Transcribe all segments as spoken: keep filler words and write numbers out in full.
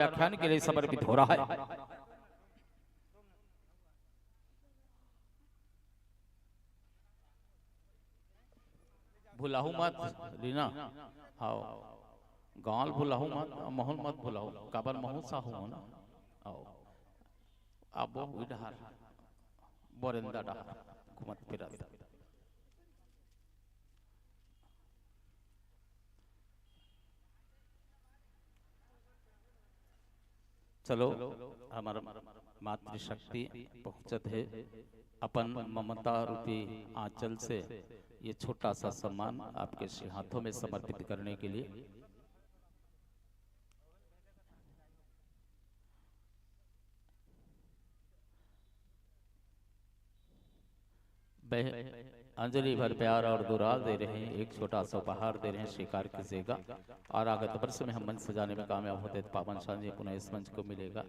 व्याख्यान के लिए समर्पित हो रहा है। भुलाहू मत, रीना। हाव। गांव ल भुलाहू मत, महू ल मत भुलाहू। काबर महू साहू हो ना। हाव। अब वो डहार, बोरेंदा डहार घूमत फिरत। चलो, हमर मातृशक्ति पहुंचत हे, अपन ममता रूपी आंचल से ये छोटा सा सम्मान आपके श्री हाथों में समर्पित करने के लिए। बह-, अंजलि भर प्यार और दुलार दे रहे हैं, एक छोटा सा उपहार दे रहे हैं, स्वीकार कीजिएगा। और आगत वर्ष में हम मंच सजाने में कामयाब होते तो पावन सांझी पुनः इस मंच को मिलेगा।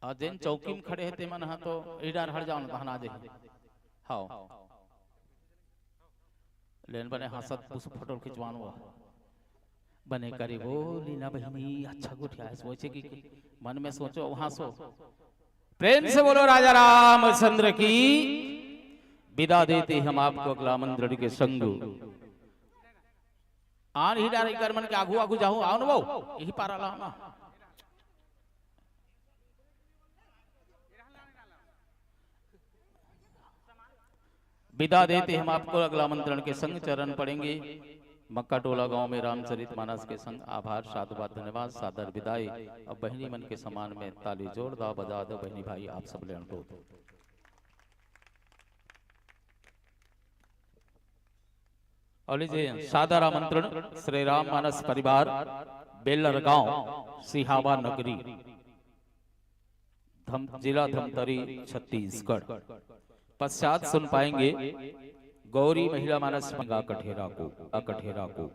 और जिन चौकी में खड़े हैं, ते मन हा तो इडार हट जाओ ना, तहन आ जाइए। हाव। लेन बने हंसत पुस फोटो खिंचवान हुआ। बने करी बोली ना बहिनी, अच्छा गोठिया है, सोचे कि, कि मन में सोचो, वहां सो। प्रेम से बोलो राजा रामचंद्र की। विदा देते हम आपको अगला आमंत्रण के संग। आन ही डारे कर मन के आगू आगू जाहू, आओ ना बाऊ, यही पारा ला ना। विदा देते हम आपको अगला आमंत्रण के संग चरण पड़ेंगे। मक्का टोला गांव में रामचरित मानस के संग आभार, साधुवाद, धन्यवाद, सादर विदाई। अब बहिनी मन के सम्मान में ताली जोरदार बजा दो बहिनी भाई, आप सब ले अनुरोध। और लीजिए सादर आमंत्रण श्री राम मानस परिवार बेलर गांव सिहावा नगरी धम-, जिला धमतरी छत्तीसगढ़। पश्चात सुन पाएंगे गौरी महिला मानस मंगा कठेरा को, कठेरा को।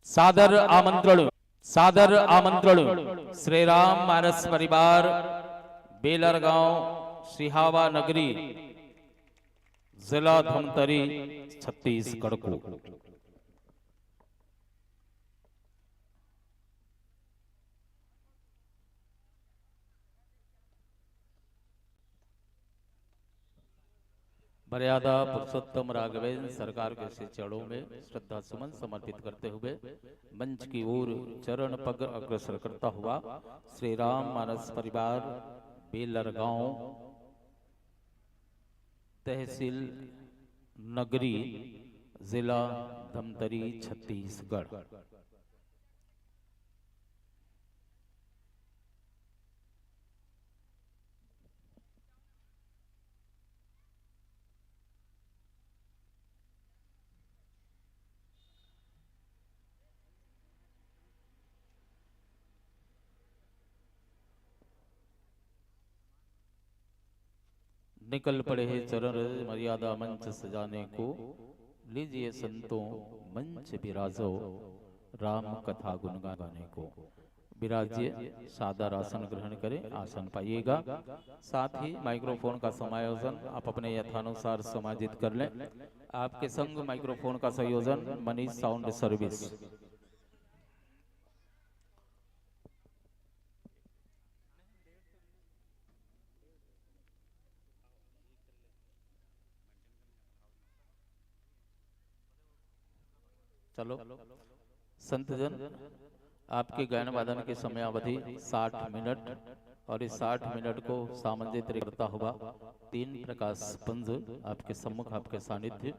सादर आमंत्रण, सादर आमंत्रण श्री राम मानस परिवार बेलर गांव सिहावा नगरी जिला धमतरी छत्तीसगढ़ को। मर्यादा पुरुषोत्तम राघवेंद्र सरकार के श्री चरणों में श्रद्धा सुमन समर्पित करते हुए मंच की ओर चरण पग अग्रसर करता हुआ श्री राम मानस परिवार बेलरगांव, तहसील नगरी, जिला धमतरी, छत्तीसगढ़। निकल पड़े हैं चरण रज मर्यादा मंच सजाने को। लीजिए संतों मंच विराजो राम कथा गुण गाने को। विराजिए, सादर आसन ग्रहण करें, आसन पाइएगा। साथ ही माइक्रोफोन का समायोजन आप अपने यथानुसार समायोजित कर लें। आपके संग माइक्रोफोन का संयोजन मनीष साउंड सर्विस। चलो, संतजन, आपके गायन वादन की समयावधि साठ मिनट और इस साठ मिनट को सामंजस्य करता हुआ तीन प्रकाश पुंज आपके सम्मुख, आपके सानिध्य,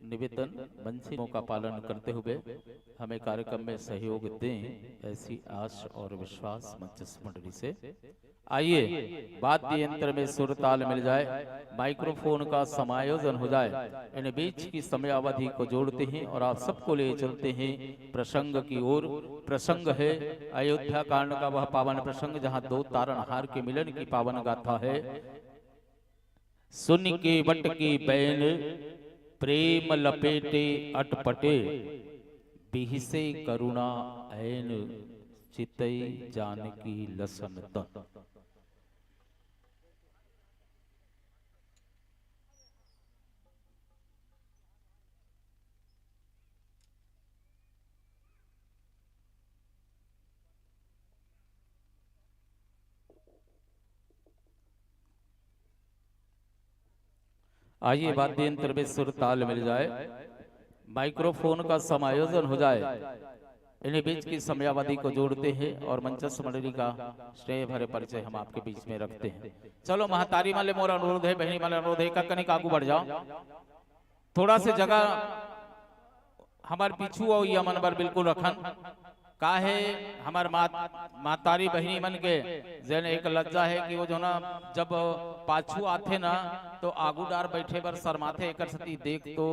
निवेदन, मंचिमों का पालन करते हुए हमें कार्यक्रम में सहयोग दें, ऐसी आश और विश्वास मंच मंडली से। आइए, वाद्य यंत्र में सुर ताल मिल जाए, माइक्रोफोन का समायोजन हो जाए। इन बीच की समयावधि को जोड़ते हैं और आप सबको ले चलते हैं प्रसंग की ओर। प्रसंग है अयोध्या कांड का वह पावन प्रसंग, जहां दो तारणहार के मिलन की पावन गाथा है। सुनि केवट के बैन, प्रेम लपेटे अटपटे, बिहसे करुणा ऐन, चितई जानकी लसन तन। आइए, वाद्य यंत्र में सुर ताल मिल जाए, माइक्रोफोन का समायोजन हो जाए। इन्हीं बीच की समयावधि को जोड़ते हैं और मंचस्थ मंडली का स्नेह भरे परिचय हम आपके बीच में रखते हैं। चलो, महतारी मन ले मोर अनुरोध है, बहिनी मन ले अनुरोध है, एक कनिक आगू बढ़ जाओ, थोड़ा से जगह हमर पीछू अउ ये मन बर बिल्कुल रखन। का हे, हमर मात-, महतारी बहिनी मन के जेन एक लज्जा हे कि वो जो ना, जब पाछू आथे ना, तो आगू डार बैठे बर शर्माथे। एकर सेती देख तो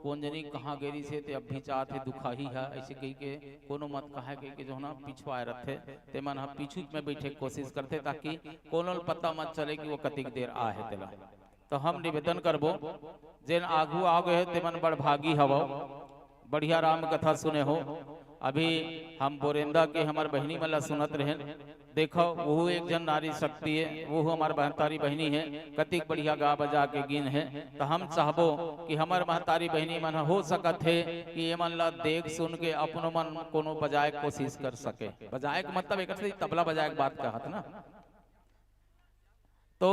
कोन जनी कहाँ गे रिहिसे, ते अभी चाहथे दुखाही हा, ऐसे कहि के कोनो मत कहे कहि के जो ना पीछू आए रथे, ते मन ह पीछू में बैठे के कोशिश करथे, ताकि कोनो ल पता मत चले कि वो कतिक देर आ हे तेला। तो हम निवेदन करबो, जेन आगू आ गए हो, ते मन बड़ भागी हवो, बढ़िया राम कथा सुने हो। अभी हम बोरेंदा के हमर बहिनी मन ला सुनत रहेन, देखो, वहू एक जन नारी शक्ति है, वहू हमर महतारी बहिनी है, कतिक बढ़िया गा बजा के गिन है। तो हम चाहबो कि हमर महतारी बहिनी मन ह, हो सकत हे कि ये मन ला देख सुन के अपनो मन कोनो बजाए के कोशिश कर सके। बजाए के मतलब एक तबला बजाए के बात कहत ना, तो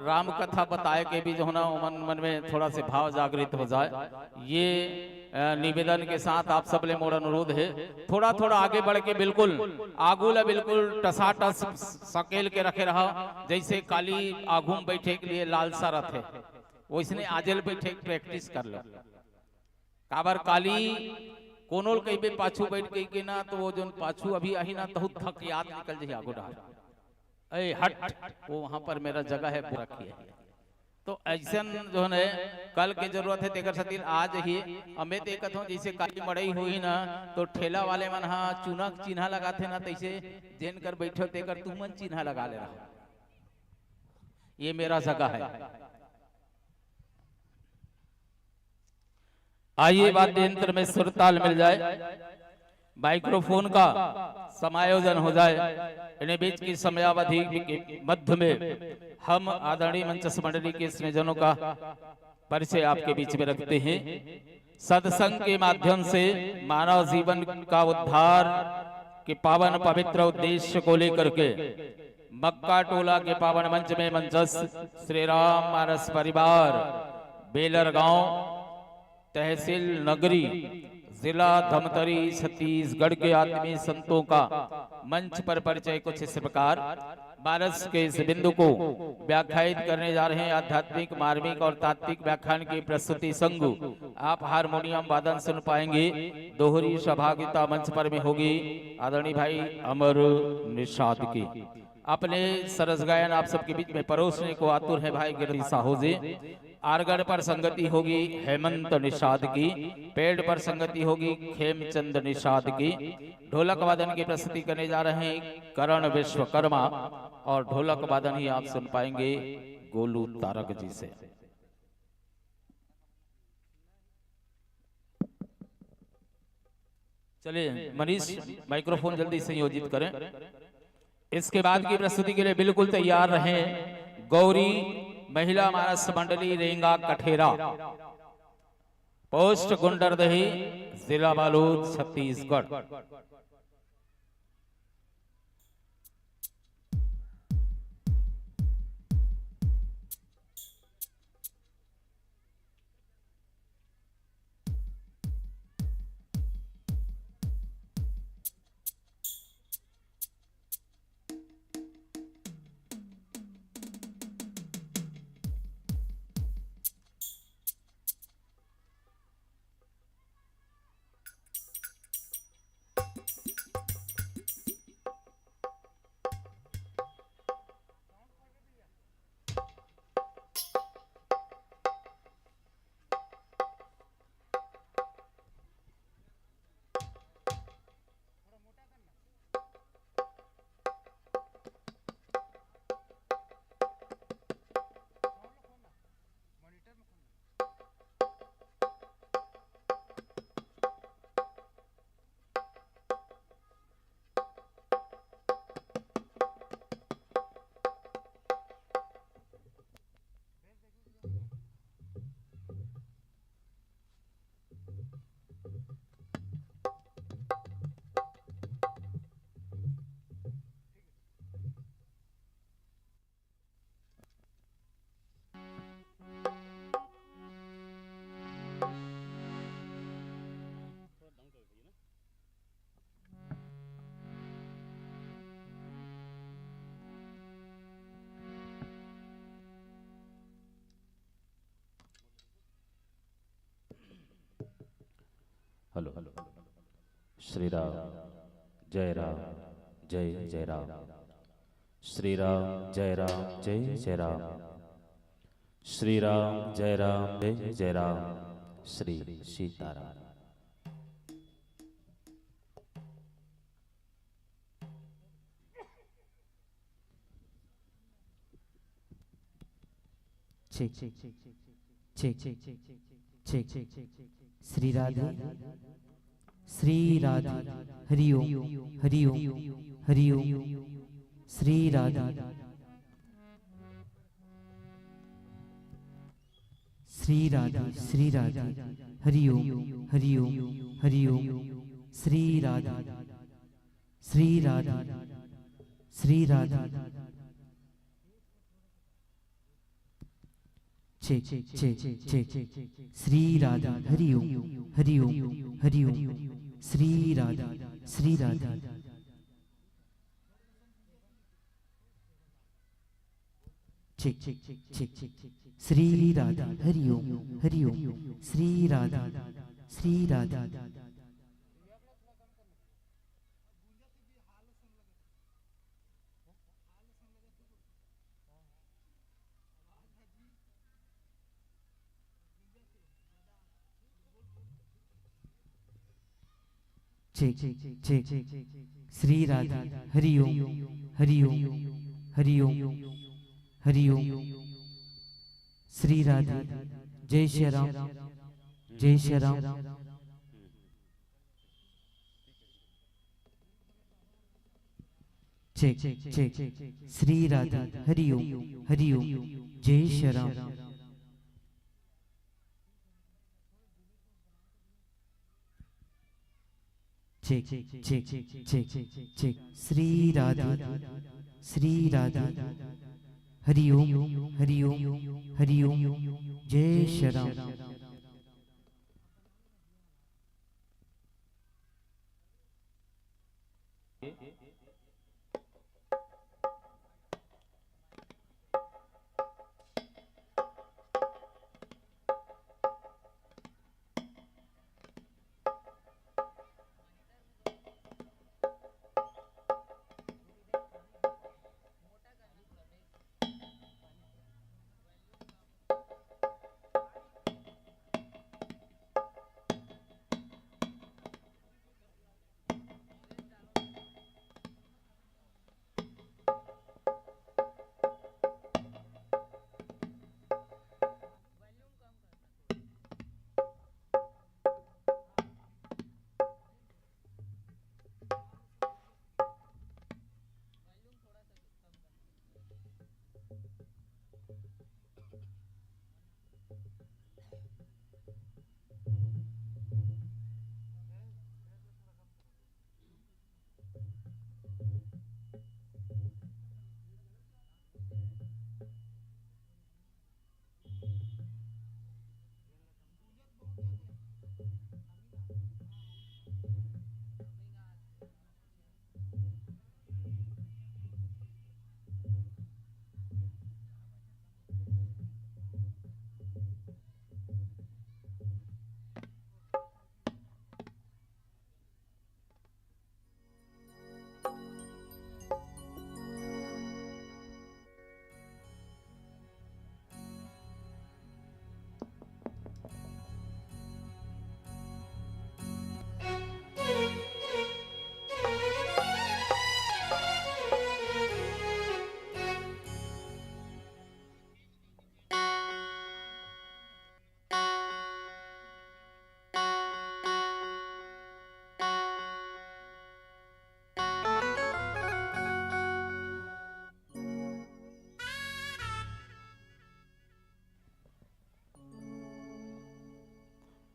राम कथा बताए के भी जो है ना, मन, मन में थोड़ा से भाव जागृत हो जाए। ये, अ, निवेदन के साथ आप सब ले मोर अनुरोध है, थोड़ा, थोड़ा आगे बढ़ के बिल्कुल आगू ला बिल्कुल टसाटस सकेल के रखे रहा, जैसे काली आगू में बैठे के लिए लालसा रथे, वैसने आजे ल बैठे के प्रैक्टिस कर लो। काबर काली कोनो ल कहिबे पाछू बैठ गई के ना, तो वो जोन पाछू अभी आही ना, तहू थक याद निकल जाही आगू डार। ए हट, वो वहां पर मेरा जगह है, वो रखिए। तो ऐसन जो है कल के जरूरत है, तेकर सेती आज ही हमें देखत हो, जैसे काली मड़ई हुई ना, तो ठेला वाले मन हा चूना के चिन्हा लगाथे ना, तैसे जेन कर बैठे हो, तेकर तुमन चिन्हा लगा ले रहा। ये मेरा जगह है। आइए, वाद्य यंत्र में सुरताल मिल जाए, माइक्रोफोन का समायोजन हो जाए। इन्हीं बीच की समयावधि के मध्य में हम आदरणीय मंचस्थ मंडली के स्नेहजनों का परिचय आपके बीच में रखते हैं। सत्संग के माध्यम से मानव जीवन का उद्धार के पावन पवित्र उद्देश्य को लेकर के मक्का टोला के पावन मंच में मंचस्थ श्री राम मानस परिवार, बेलर गांव, तहसील नगरी, जिला धमतरी, छत्तीसगढ़ के आत्मीय संतों का मंच पर परिचय कुछ इस प्रकार। मानस के इस बिंदु को व्याख्यायित करने जा रहे हैं आध्यात्मिक, मार्मिक और तात्विक व्याख्यान के प्रस्तुति संग। आप हारमोनियम वादन सुन पाएंगे दोहरी सहभागिता मंच पर में होगी आदरणीय भाई अमर निषाद की। अपने सरस गायन आप सबके बीच में परोसने को आतुर है भाई गिरधर साहू जी। आर्गन पर संगति होगी हेमंत निषाद की, पैड पर संगति होगी खेमचंद निषाद की, ढोलक वादन की प्रस्तुति करने जा रहे हैं करण विश्वकर्मा और ढोलक वादन ही आप सुन पाएंगे गोलू तारक जी से। चलिए मनीष, माइक्रोफोन जल्दी संयोजित करें। इसके बाद की प्रस्तुति के लिए बिल्कुल तैयार रहें गौरी महिला मानस मंडली रेंगा कठेरा, पोस्ट गुंडरदेही, जिला बालोद, छत्तीसगढ़। हेलो। श्री राम, जय राम, जय जय राम। श्री राम, जय राम, जय जय राम। श्री राम, जय राम, जय जय Ram. Shri Sitaram. Check, check, check, check. Shri Radhe, Shri Radhe. Hari Om, Hari Om, Hari Om. Shri Radhe, Shri Radhe, Shri Radhe. Hari Om, Hari Om, Hari Om. Shri Radhe, Shri Radhe, Shri Radhe. Check, check, check. Shri Radhe, Hari Om, Hari Om, Hari Om. Shri Radhe, Shri Radhe. Check, check, check, check. Shri Radhe, Hari Om, Hari Om. Shri Radhe, Shri Radhe. Check, check. Shri Radhe, Hari Om, Hari Om, Hari Om, Hari Om. Shri Radhe, जय श्री राम, जय श्री राम। Check, check. श्री राधे, हरि ओम, हरि ओम। जय Shri Ram. Check, check, check. Shri Radhe, Shri Radhe. Hari Om, Hari Om, Hari Om. जय श्री राम।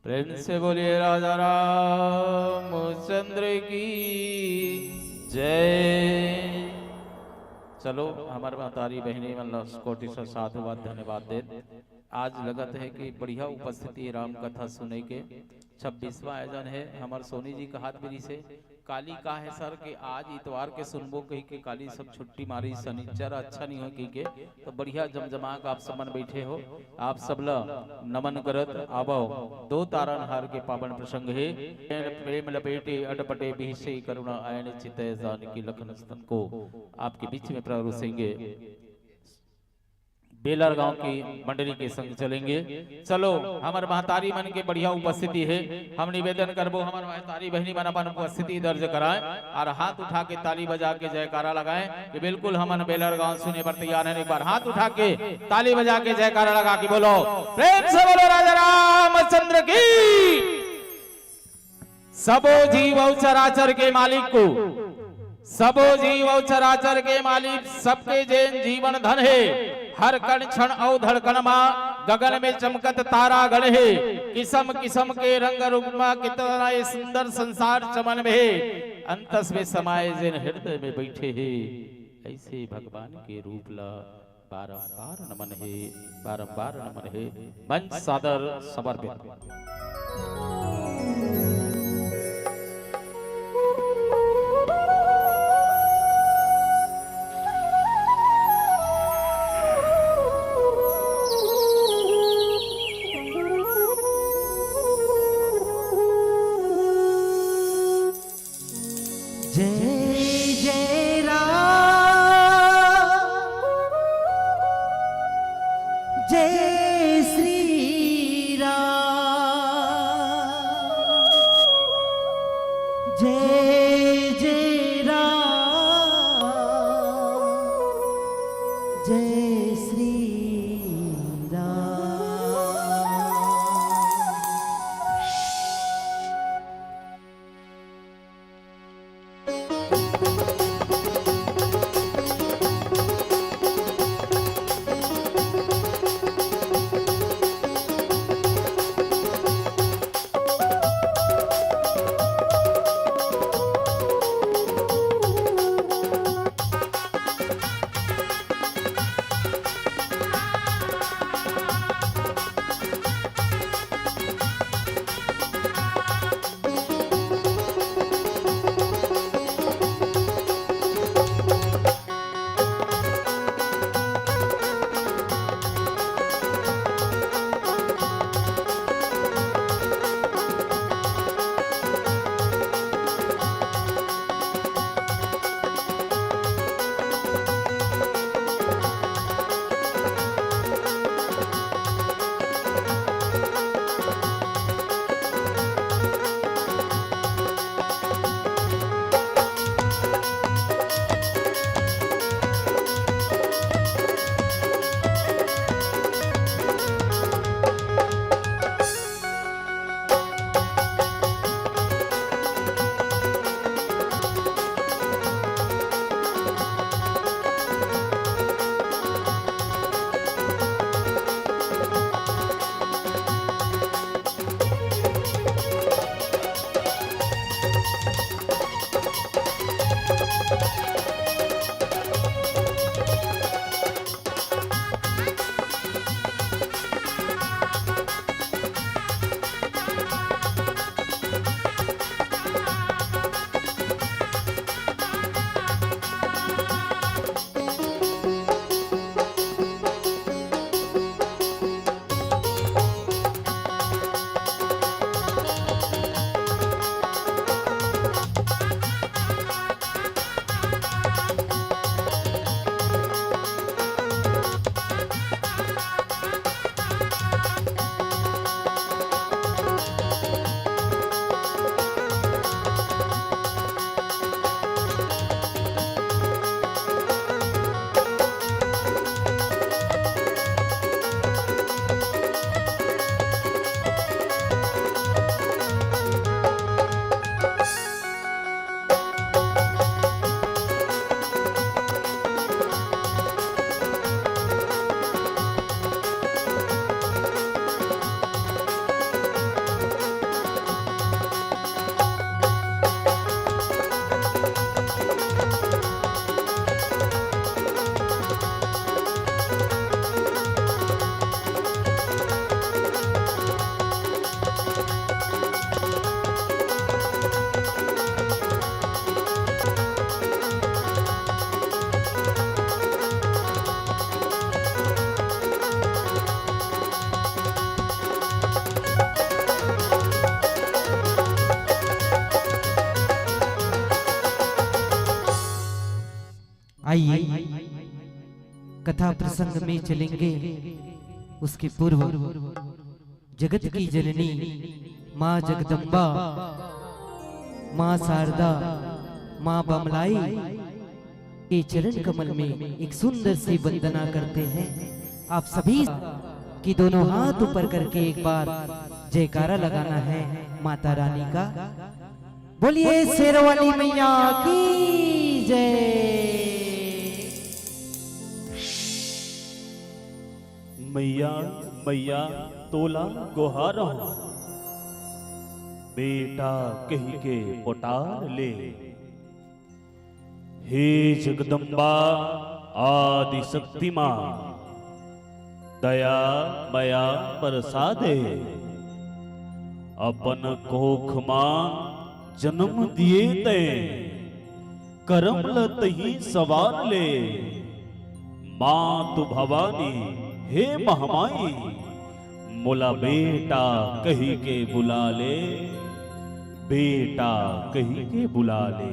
प्रेम से बोलिए राजा रामचंद्र की जय। चलो, हमर महतारी बहिनी मन ला कोटि से साधुवाद, धन्यवाद देत। आज लगत हे कि बढ़िया उपस्थिति राम कथा सुने के। छब्बीसवाँ आयोजन हे, हमर सोनी जी कहात भी रहिसे, काली का हे सर के आज इतवार के सुनबो कहिके काली सब छुट्टी मारी, सनिचर अच्छा नहीं होय कहिके, तो बढ़िया जमजमा के आप सब मन बैठे हो। आप सब ला नमन करत आवव, दो तारन हार के पावन प्रसंग हे। प्रेम लपेटे अटपटे बिहसे करुणा आयन चितय जानकी लखन स्तन को आपके बीच में प्रस्तुत बेलर गांव की मंडली के संग चलेंगे। चलो, हमर महतारी मन के बढ़िया उपस्थिति हे, हम निवेदन करबो, हमर महतारी बहिनी मन अपन उपस्थिति दर्ज कराएं और हाथ उठा के ताली बजा के जयकारा लगाएं कि बिल्कुल हमन बेलर गांव सुने बर तैयार हैं। एक बार हाथ उठा के ताली बजा के जयकारा लगा के बोलो, प्रेम से बोलो राजा रामचंद्र की। सबो जीव अउ चराचर के मालिक को, सबो जीव अउ चराचर के मालिक, सबके जेन जीवन धन हे, हर कण क्षण अउ धड़कन मा गगन में चमकत तारागण हे, किसम किसम के रंग रूप मा कितना ये सुंदर संसार चमन में हे, अंतस में समाए जेन हृदय में बैठे हे, ऐसे भगवान के रूप ला बारंबार नमन हे, बारंबार नमन हे। मंच सादर समर्पित। जय जय राम, जय श्री राम, जय जय राम, जय श्री राम। कथा प्रसंग में चलेंगे, उसके पूर्व जगत की जननी माँ जगदम्बा, माँ शारदा, माँ बमलाई के चरण कमल में एक सुंदर सी वंदना करते हैं। आप सभी की दोनों हाथ ऊपर करके एक बार जयकारा लगाना है माता रानी का। बोलिए शेरों वाली मैया की जय। मैया, मैया, तोला गोहारंव, बेटा कहिके पोटार ले। हे जगदम्बा आदि शक्ति माँ, दया मया बरसा दे। अपन कोख माँ जनम दिए तैं, करम ल तहीं सवार ले। माँ तू भवानी हे महमाई, मोला बेटा कहिके बुला ले, बेटा कहिके बुला ले।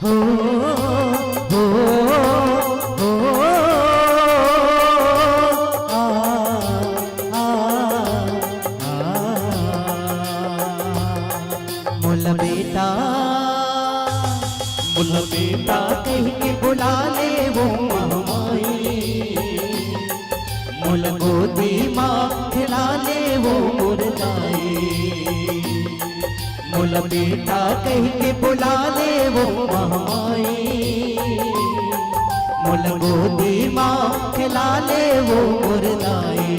हो, हो, हो, आ, आ, आ, मोला बेटा, मोला बेटा कहिके बुला ले वो महमाई, मोला गोदी माँ खेला ले वो मोर दाई। मोला बेटा कहिके बुला ले वो महमाई, मोला गोदी माँ खेला ले वो मोर दाई।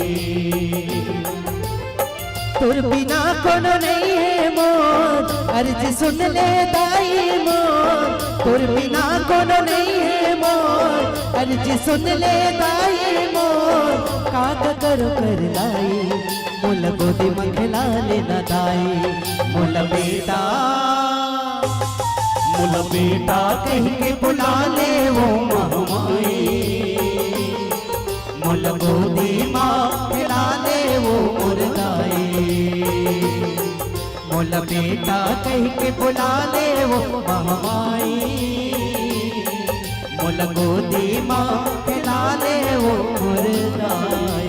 तोर बिना कोनो नइ हे मोर, अर्जी सुन ले दाई मोर। तोर बिना कोनो नइ हे मोर, अर्जी सुन ले दाई मोर। का का करो कर लाई, मोला गोदी म खेला ले ना दाई। मोला बेटा, मोला बेटा कहिके बुला ले वो महमाई, मोला गोदी म खेला ले वो मोर दाई। मोला बेटा कहिके बुला ले वो महमाई, मोला गोदी म खेला ले वो मोर दाई।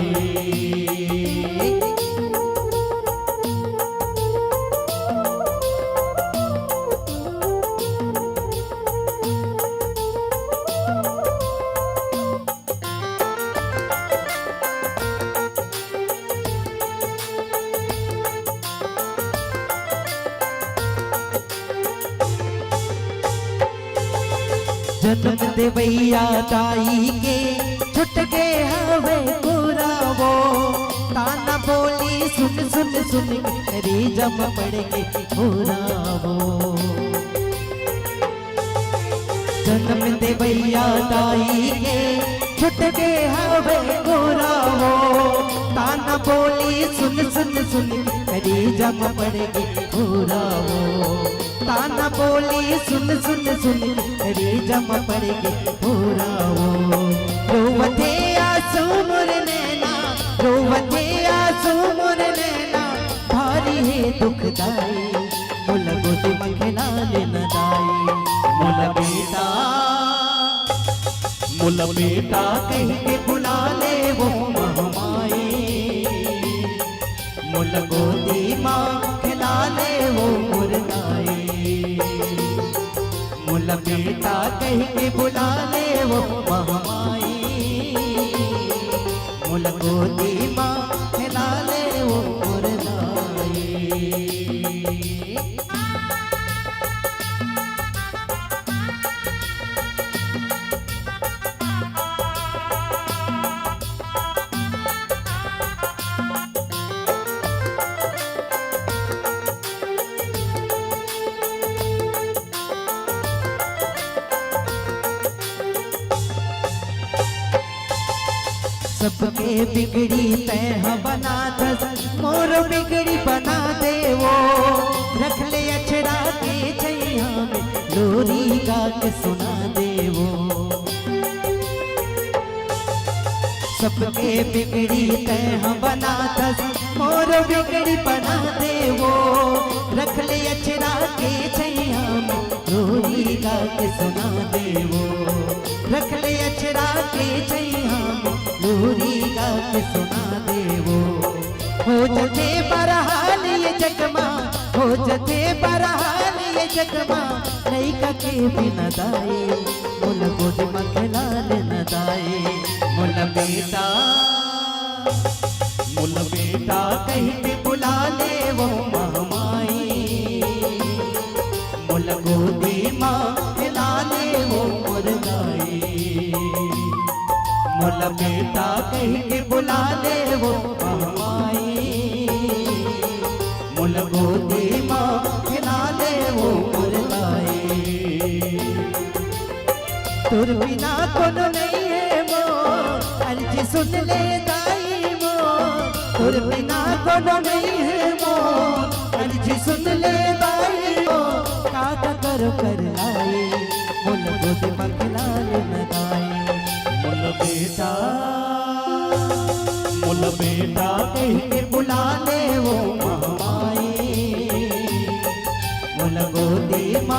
जनम देवइया दाई के छुट गे हवे कोरा वो, ताना बोली सुन सुन सुन के रे जम पड़ गे कोरा वो। जनम देवइया दाई के छुट गे हवे कोरा वो, ताना बोली सुन सुन सुन के रे जम पड़ गे कोरा वो। ताना बोली सुन सुन सुन रे जम पड़ गे पूरा वो। रोवथे आंसू मोर नैना, रोवथे आंसू मोर नैना, भारी हे दुखदाई। मोला गोदी म खेला ले ना दाई, मोला बेटा, मोला बेटा कहिके बुला ले वो महमाई। मोला गोदी म खेला ले वो मोर दाई। मोला बेटा कहिके बुला ले वो महमाई। मोला गोदी म खेला ले वो मोर दाई। सबके बिगड़ी तैं ह बनाथस, मोरो बिगड़ी बना दे वो। रख ले अछड़ा के छैया लोरी गा के सुना देवो। सबके बिगड़ी तैं ह बनाथस, मोर बिगड़ी बना देवो। रख ले अचरा के छैया में, लोरी गा के सुना देवो। रख ले अचरा के छैया में, लोरी गा के सुना देवो। हो जथे बरहाल ये जगमा, हो जथे बरहाल ये जगमा, लइका के बिना दाई, मोला गोद म खेला ले न दाई। मोला बेटा, मोला बेटा कहि के बुला लेवो महमाई, मोला गोदी म खेला लेवो मोर दाई। मोला बेटा कहि के बुला लेवो महमाई, मोला गोदी म खेला लेवो मोर दाई। तोर बिना कोनो नइ हे मोर, अर्जी सुन ले दाई मोर। तोर बिना कोनो नइ हे मोर, अर्जी सुन ले दाई मोर। का का करो कर लाई, मोला गोद म खेला ले न दाई। मोला बेटा, मोला बेटा कहि के बुला लेवो महमाई, मोला गोदी म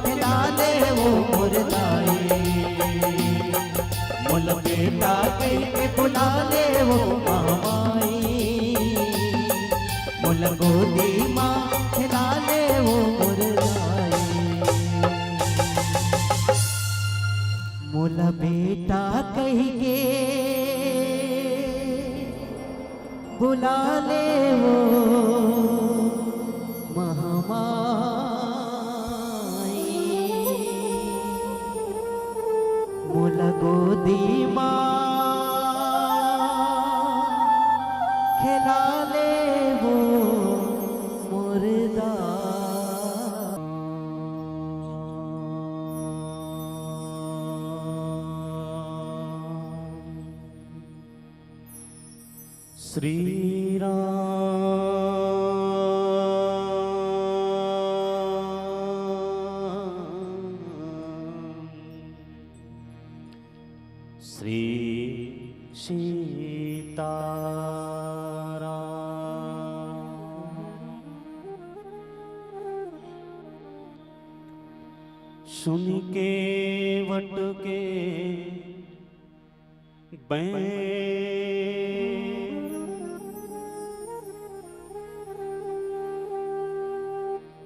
खेला लेवो मोर दाई। मोला बेटा कहि के बुला लेवो महमाई, मोला गोदी म खेला लेवो मोर दाई। मोला बेटा कहि के बुला लेवो महमाई, मोला गोदी म खेला लेवो मोर दाई। श्री राम। श्री सीताराम। सुनि केवट के बैं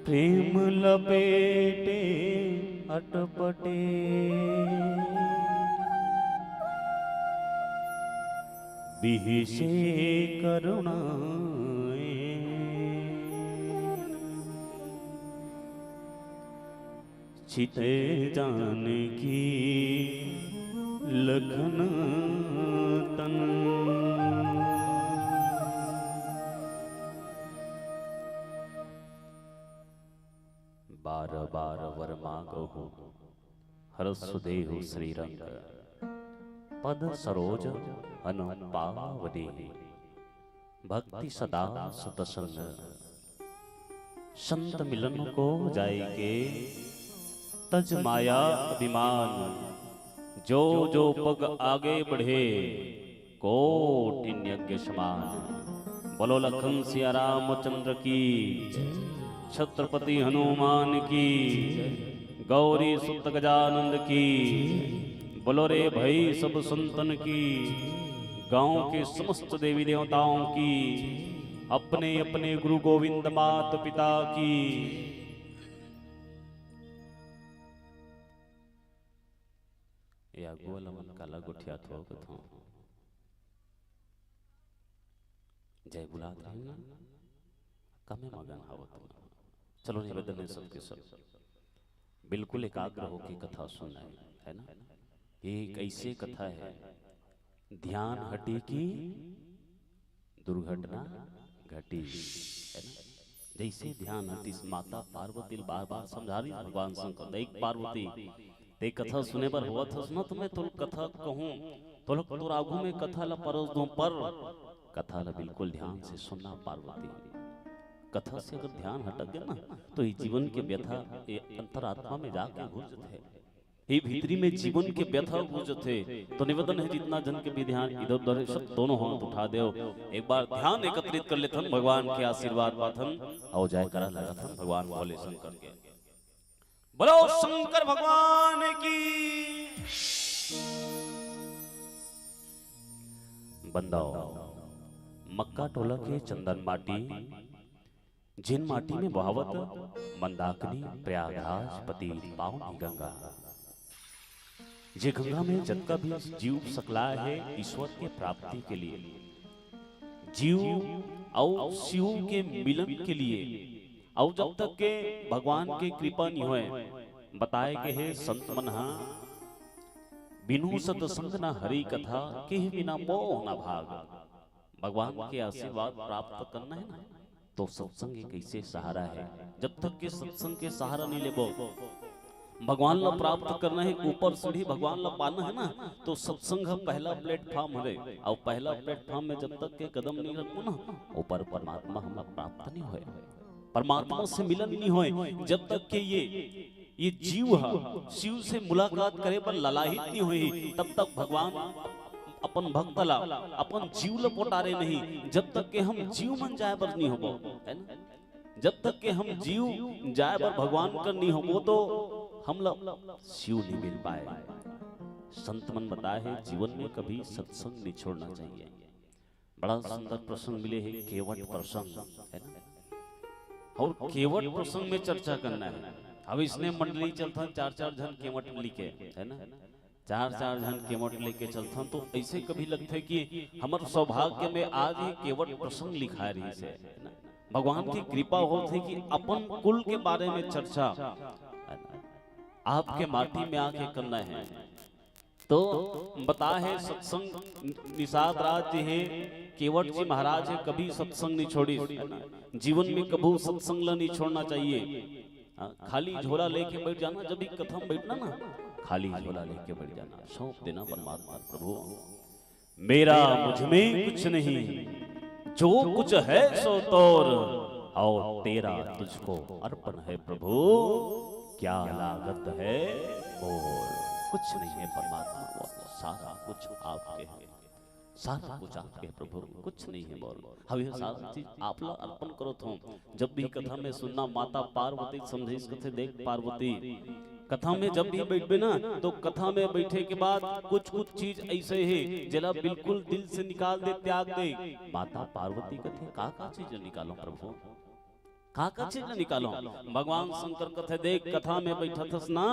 प्रेम लपेटे अटपटे, बिहसे करुणा चित जानकी लखन तन। बार बार वर मागहु हरसु देहु श्रीरंग, पद सरोज हन पावनी। भक्ति सदा सुत संग, संत मिलन को जाय के, तज माया अभिमान। जो जो पग आगे बढ़े, कोटिन यज्ञ समान। बोलो लखन सिया रामचंद्र की, छत्रपति हनुमान की, गौरी सुत गजानंद की। बोलो रे भाई सब संतन की, गांव के समस्त देवी देवताओं की, अपने अपने गुरु गोविंद मात पिता की। ए आगू वाला मन काला गोठियात हो कथों। जय बुलात रहे ना, कमे मगन हावत ना। चलो निवेदन है सबके सब, बिल्कुल एकाग्र होके कथा सुनना है, है ना? ये एक ऐसे कथा है, ध्यान हटे की दुर्घटना घटी, है ना? जैसे ध्यान हटिस, माता पार्वती ल बार बार समझा रही भगवान शंकर, देख पार्वती, ते कथा सुने बर होवत हस ना, तो मैं तोल कथा कहूँ, तोल तोर आगू में कथा ला परोस दूं, पर कथा ला बिल्कुल ध्यान से सुनना पार्वती। कथा से अगर ध्यान हटक गया ना, तो ये जीवन के व्यथा ये अंतरात्मा में जाके घुस जाते हैं। ये भीतरी में जीवन के व्यथा घुस जाते। तो निवेदन है, जितना जन के भी ध्यान इधर उधर है, सब दोनों हाथ उठा दो, एक बार ध्यान एकत्रित कर लेथन, भगवान के आशीर्वाद पाथन, और जयकारा लगाथन भगवान भोले शंकर के। बोलो शंकर भगवान की। बंदाओ, मक्का टोला के चंदन माटी, जिन माटी में बहावत मंदाकिनी प्रयागराज पतित पावनी गंगा, जे गंगा में जतका भी जीव सकलाय हे ईश्वर के प्राप्ति के लिए, जीव अउ शिव के मिलन के लिए, अउ जब तक के भगवान के कृपा नहीं होय, बताए के हे संत मन हा, बिनु सत्संग न हरि कथा, केहि बिना मोह न भाग। भगवान के आशीर्वाद प्राप्त करना है ना, तो सत्संग एक ऐसे सहारा है। जब तक के सत्संग के सहारा नहीं लेबो, भगवान ला प्राप्त करना है, ऊपर सीढ़ी भगवान ला पाना है ना, तो सत्संग ह पहला प्लेटफॉर्म हरे, और पहला प्लेटफॉर्म में जब तक के कदम नहीं रखबो ना, ऊपर परमात्मा हमला प्राप्त नहीं होय, परमात्मा से मिलन नहीं होय। जब तक के ये ये जीव ह शिव से मुलाकात करे बर ललाहित नहीं होही, तब तक भगवान अपन भक्त ला, अपन जीव ला पोटारे नहीं। जब तक के हम जीव मन जाए बर नहीं होबो, है ना, जब तक के हम जीव जाए बर भगवान कर नहीं होबो, तो हमला शिव नहीं मिल पाए। संत मन बताए हे, जीवन में कभी सत्संग नहीं छोड़ना चाहिए। बड़ा सुंदर प्रसंग मिले हे, केवट प्रसंग, है ना? और केवट प्रसंग में चर्चा करना है। अब इसने मंडली चलथन, चार चार झन केवट लेके, है ना? चार चार झन केवट लेके चलथन, तो ऐसे कभी लगथे कि हमर सौभाग्य में आज ही केवट प्रसंग लिखाय रहिस हे, है ना? भगवान की कृपा होथे कि अपन कुल के बारे में चर्चा, है ना? आपके माटी में आके करना है। तो बता हे, सत्संग निषाद राज जी हे, केवट जी महाराज हे, कभी सत्संग नहीं छोड़ी, है ना? जीवन में कभू सत्संग ला नहीं छोड़ना चाहिए। हाँ, खाली झोला लेके बैठ जाना, जब भी कथा में बैठना ना, खाली झोला लेके बैठ जाना, सौंप देना परमात्मा प्रभु। मेरा मुझ में कुछ नहीं, जो कुछ है सो तोर, और तेरा तुझको अर्पण है प्रभु, क्या लागत है मोर। कुछ नहीं है परमात्मा को, सारा कुछ आपके है, सारा कुछ आपके है प्रभु, कुछ नहीं है मोर। हवे सारा चीज आप ला अर्पण करो थो। जब भी कथा में सुनना, माता पार्वती समझाइस कथे, देख पार्वती, कथा में जब भी बैठबे ना, तो कथा में बैठे के बाद कुछ कुछ चीज ऐसे हे, जेला बिल्कुल दिल से निकाल दे, त्याग दे। माता पार्वती कथे, का का चीज निकालो प्रभु, का का चीज निकालो? भगवान शंकर कथे, देख, कथा में बैठत हस ना,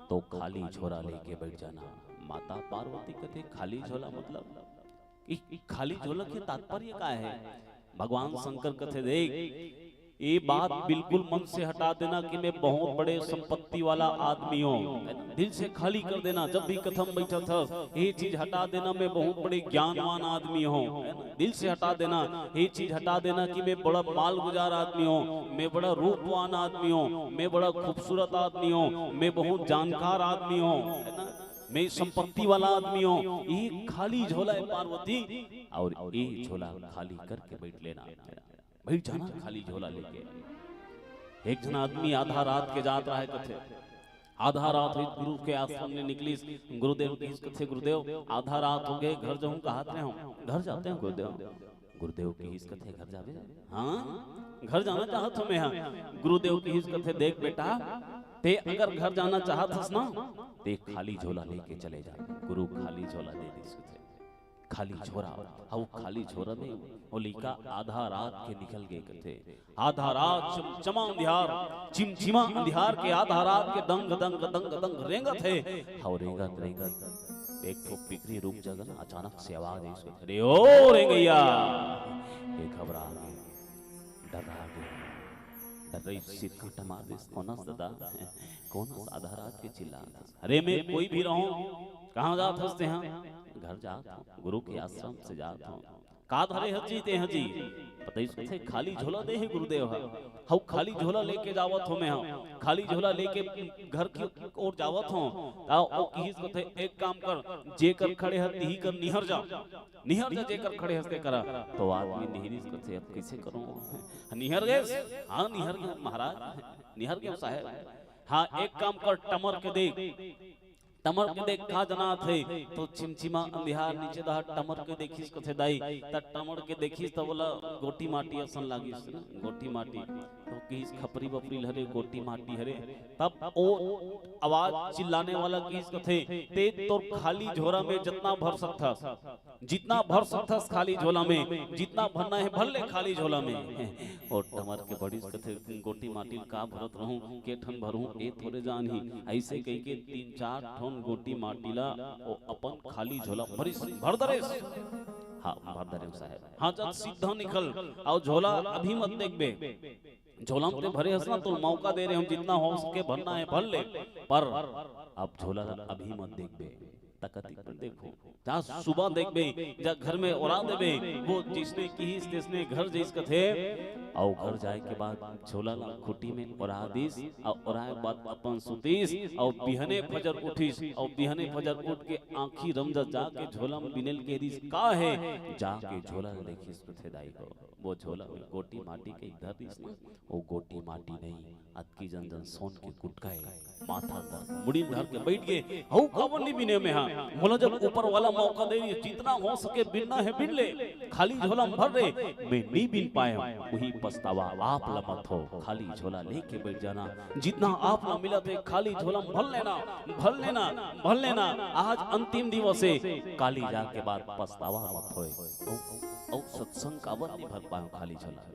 तो खाली झोला लेके बैठ जाना। माता पार्वती कथे, खाली झोला मतलब? ई, ई खाली झोला के तात्पर्य का है? भगवान शंकर कथे, देख, ये बात बिल्कुल मन से हटा देना कि मैं बहुत बड़े संपत्ति वाला आदमी हूँ। दिल से खाली कर देना। जब भी कथा में बैठत हस, ये चीज हटा देना, मैं बहुत बड़े ज्ञानवान आदमी हूँ। दिल से हटा देना, ये चीज हटा देना कि मैं बड़ा मालगुजार आदमी हूँ, मैं बड़ा रूपवान आदमी हूँ, मैं बड़ा खूबसूरत आदमी हूँ, मैं बहुत जानकार आदमी हूँ, है ना? मैं संपत्ति वाला आदमी हूँ। ये खाली झोला है पार्वती, और ये झोला खाली करके बैठ लेना, बैठ जाना खाली झोला लेके। एक झन आदमी आधा रात के जात रहा है कथे, आधा रात हुई, गुरु के आश्रम ले निकलिस, गुरुदेव कहिस कथे, गुरुदेव, आधा रात हो गए, घर जाऊं, कहात रहे हूँ, घर जाते हैं गुरुदेव। गुरुदेव कहिस कथे, घर जाबे? हाँ, घर जाना चाहत हूँ मैं, हाँ। गुरुदेव कहिस कथे, देख बेटा, ते अगर घर जाना चाहत हस ना, ते खाली झोला लेके चले जा। गुरु खाली झोला दे दिस कथे। खाली झोरा, हव खाली झोरा में वो लइका आधा रात के निकल गए कथे। आधा रात चमचमा अंधियार, चिमचिमा अंधियार के आधा रात के दंग दंग दंग दंग रेंगत हे। हव रेंगत रेंगत एक ठो पिकरी रुक जागे ना, अचानक से आवाज आइस कथे, "रे ओ रेंगइया, ये घबरा गे, डर्रा गे।" डर्रा सिर कांटा मार दिस, "कोन अस ददा, कोन अस आधा रात के चिल्लात हस?" "अरे मैं कोई भी रहूं, कहाँ जात हस तेहा?" "घर जात हूँ, गुरु के आश्रम से जात हूँ।" "का धरे हस जी तेहा जी?" पतईस कथे, "खाली झोला दे हे गुरुदेव ह, हऊ खाली झोला लेके जावत हों मैं ह, खाली झोला लेके घर की ओर जावत हों।" ता ओ किहिस कथे, "एक काम कर, जेकर खड़े हस तिही कर निहर जा, निहर जा जेकर खड़े हस ते करा।" तो आदमी निहरिस कथे, "अब कइसे करूं?" निहर गेस? "हाँ, निहर गेस महाराज, निहर गेस साहेब।" "हाँ, एक काम कर, टमर के देख, टमर के देख का जनात हे।" तो छिमछिमा अंधियार नीचे डहर टमर के देखिस कथे दाई, त टमर के देखिस त ओला गोटी माटी असन लागिस ना, गोटी माटी। तो किहिस, "खपरी बपरी ल हरे, गोटी माटी हरे।" तब ओ आवाज चिल्लाने वाला किहिस कथे, "ते तोर खाली झोरा में जतना भर सकथस, जितना भर सकथस खाली झोला में, जितना भरना हे भर ले खाली झोला में।" ओ टमर के बड़िस कथे, "गोटी माटी ल का भरत रहूं, के ठन भरहूं, ए थोरे जानही।" अइसे कहिके तीन चार ठन गोटी माटी ला ओ अपन खाली झोला भरिस, भर दरेस। "हाँ, भर दरेंव साहेब।" "हाँ, चल सीधा निकल, अउ झोला अभी मत देखबे। झोला में ते भरे हस ना, तोला मौका दे रहे हंव, जितना हो सके भरना हे भर ले, पर अब झोला ला अभी मत देखबे।" तकती कर देखो, जा सुबह देखबे, जा घर में ओरा देबे। वो जइसने किहिस तइसने घर जइस कथे। अउ घर जाए के बाद झोला ला खूंटी में ओरा दिस, अउ ओराए के बाद अपन सुतिस, अउ बिहने फजर उठिस, अउ बिहने फजर उठ के आंखी रमजा जाके झोला में बिने ल कहि दिस, "का हे?" जाके झोला ल देखिस कथे दाई हो, वो झोला में गोटी माटी कहि धर दिस ना, वो गोटी माटी नहीं, अतकी जन जन सोन के कुटका हे, माथा ल धर, मुड़ी ल धर के बइठ गे, "हऊ काबर नी बिनेंव मैं हा? मोला जब ऊपर वाला मौका दे, जितना हो सके बिनना हे बिन ले, खाली झोला म भर रे, मैं नी बिन पाएंव, उही पछतावा आप ल मत हो, खाली झोला लेके बइठ जाना, जितना आप ल मिलत हे, खाली झोला म भर लेना, भर लेना, भर लेना, आज अंतिम दिवस हे, काली जाके बाद पछतावा मत होय।" अउ, अउ सत्संग काबर नी भर पाएंव खाली झोला?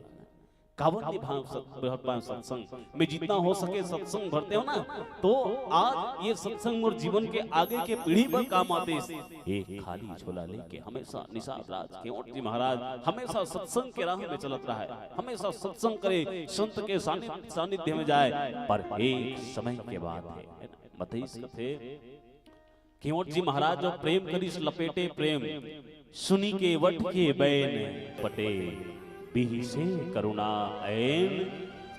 काबर नी भर पाएंव सत्संग? मैं जितना हो सके सत्संग भरते हंव ना, तो आज ये सत्संग मोर जीवन के आगे के पीढ़ी बर काम आतिस। एक खाली झोला लेके हमेशा निषाद राज केवट जी महाराज हमेशा सत्संग के राह में चलत रहय, हमेशा सत्संग करे, संत के सानि-, सानिध्य में जाए, पर एक समय के बात हे, बतइस कथे, केवट जी महाराज जो प्रेम करिस लपेटे प्रेम, सुनि केवट के बैन पटे, बिहसे करुणा ऐन,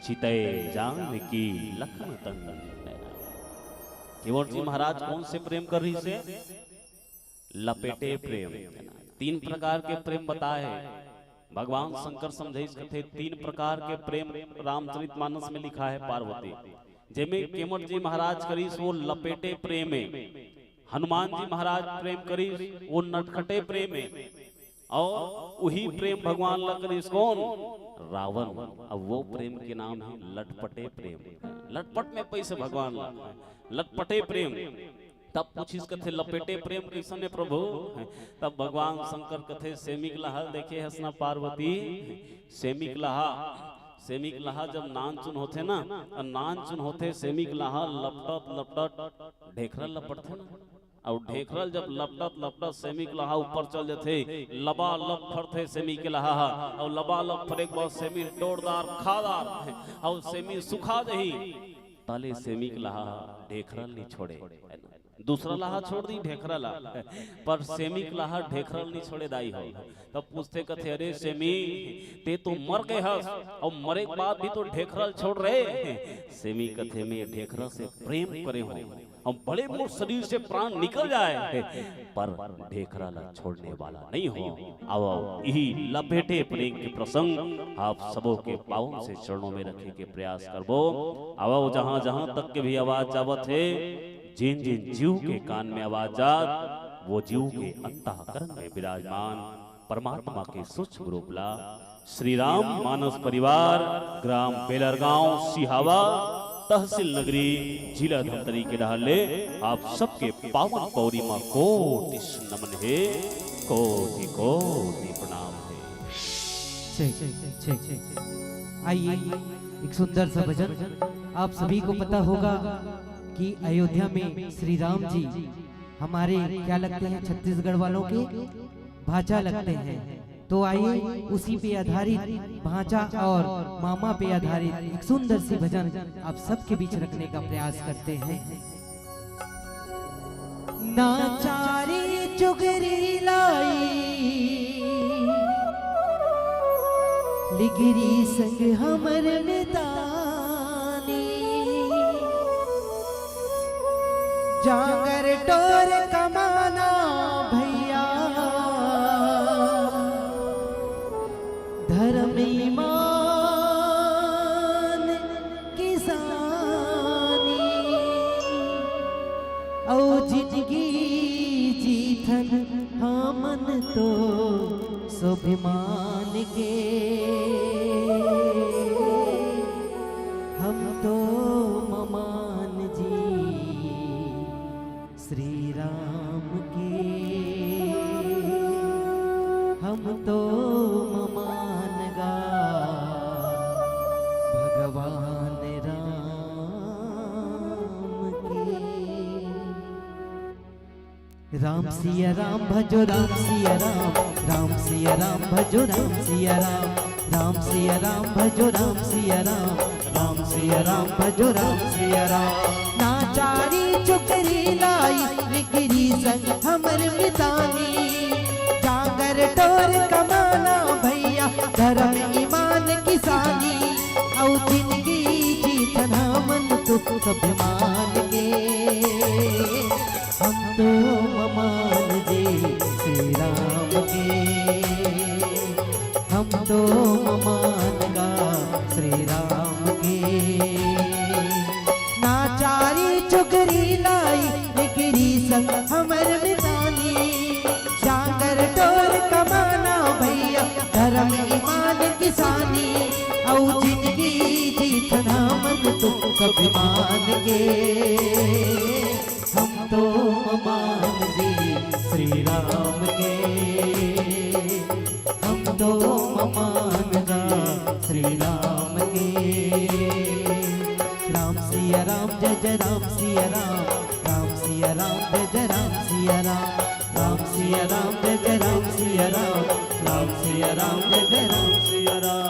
चितय जानकी लखन तन नैन। केवट जी महाराज कोन से प्रेम करिस हे? लपेटे प्रेम। तीन प्रकार के प्रेम बताए हे भगवान शंकर, समझाइस कथे, तीन प्रकार के प्रेम रामचरितमानस में लिखा हे पार्वती, जेमे केवट जी महाराज करिस वो लपेटे प्रेम हे, हनुमान जी महाराज प्रेम करिस वो नटखटे प्रेम हे, अउ उही प्रेम भगवान ला करिस कोन? रावण। अब वो प्रेम के नाम हे लटपटे प्रेम। लटपट में पइसे भगवान ला, लटपटे प्रेम। तब पूछिस कथे, "लपेटे प्रेम कइसन हे प्रभु?" तब भगवान शंकर कथे, "सेमी के लहा ल देखे हस ना पार्वती, सेमी के लहा, सेमी के लहा जब नान चुन होथे ना, अउ नान चुन होथे, सेमी के लहा लपटत लपटत ढेखरा ल लपटथे ना, अउ ढेखरा ल जब लपटत लपटत सेमी के लहा ऊपर चल जथे, लबालब फरथे सेमी के लहा ह, अउ लबालब फरे के बाद सेमी डोरदार खादार, अउ सेमी सुखा जही, तले सेमी के लहा ह ढेखरा ल नी छोड़े, है ना?" दूसरा लहा छोड़ दी ढेखरा ला, पर सेमी के लहा ढेखरा ल नी छोड़े दाई हो। तब पूछथे कथे, "अरे सेमी, ते तो मर गे हस, अउ मरे के बाद भी तो ढेखरा ल छोड़ रहे?" सेमी कथे, "मैं ढेखरा से प्रेम करे हंव, अउ भले मोर शरीर से प्राण निकल जाए, पर ढेखरा ला छोड़ने वाला नहीं हंव।" आवव, इही लपेटे प्रेम के प्रसंग आप सबो के पावन से चरणों में रखे के प्रयास करबो। आवव, जहां जहां तक के भी आवाज जावत हे, जिन जिन जीव के कान में आवाज जात, वो जीव के अंतःकरण में विराजमान परमात्मा के सूक्ष्म रूप ला श्री राम मानस परिवार, ग्राम बेलरगांव, सिहावा, तहसील नगरी, जिला धमतरी के डहर ले आप सबके पावन पौरी मा कोटि नमन हे, कोटि कोटि प्रणाम हे। ठीक, ठीक। आइए, एक सुंदर सा भजन। आप सभी को पता होगा कि अयोध्या में श्री राम जी हमारे क्या लगते हैं, छत्तीसगढ़ वालों के भांचा लगते हैं। तो आइए, उसी पे आधारित भांचा और मामा पे आधारित एक सुंदर सी भजन आप सबके बीच रखने का प्रयास करते हैं। ना चारी चुगरी लाई, डिगरी संग हमर मितानी, जांगर टोर कमाना भैया, धर्म ईमान किसानी, अउ जिनगी जीथन हमन तो स्वाभिमान के, हम तो ममान जी श्री राम के, हम तो ममान गा भगवान राम के। राम सिया राम भजो राम सिया राम, राम सिया राम भजो राम सिया राम, राम सिया राम भजो राम सिया राम, राम सिया राम भजो राम सिया राम। ना चारी चुकरी लाई, निकरी संग हमर मितानी, जांगर टोर कमाना भैया, धर्म ईमान किसानी, अउ जिनगी जीथन हमन तो स्वाभिमान के। हम तो ममान जी श्री राम के, हम तो ममान गा श्री राम के। ना चारी चुगरी लाई, निकरी संग हमर मितानी, जांगर टोर कमाना भैया, धर्म ईमान किसानी, अउ जिनगी जीथन हमन तो स्वाभिमान के। हम तो ममान जी श्री राम के, हम तो ममान गा श्री राम के। राम सिया राम जय जय राम सिया राम, राम सिया राम जय जय राम सिया राम, राम सिया राम जय जय राम सिया राम, राम सिया राम जय जय राम सिया राम।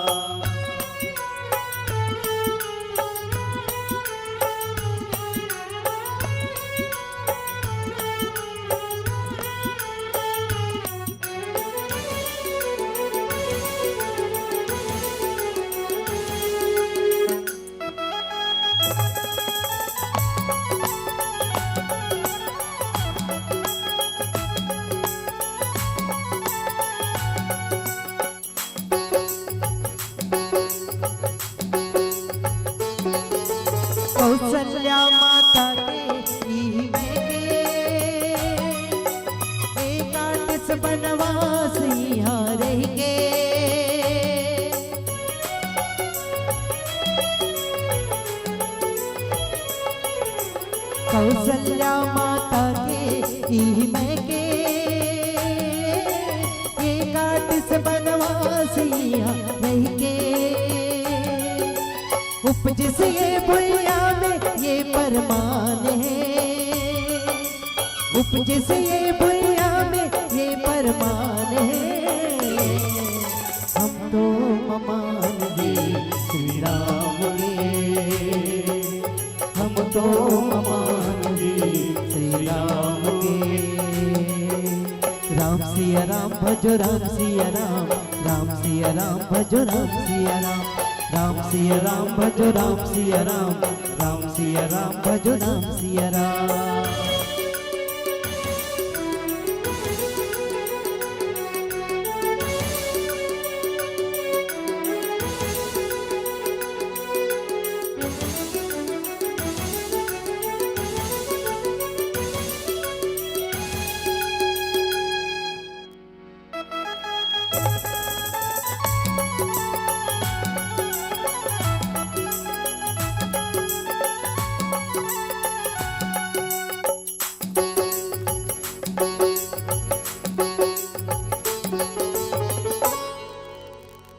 कौशल्या माता के इही में के, ए काटिस बनवास इहाँ रहि के। कौशल्या माता के इही में के, ए काटिस बनवास इहाँ रहि के। उपजिस ये भुइयाँ में ये परमान हे, उपजिस ये भुइयाँ में ये परमान हे। हम तो ममान जी श्री राम के, हम तो ममान जी श्री राम के। राम सिया राम भजो राम सिया राम, राम सिया राम भजो राम सिया राम, राम सिया राम भजो राम सिया राम, राम सिया राम भजो राम सिया राम।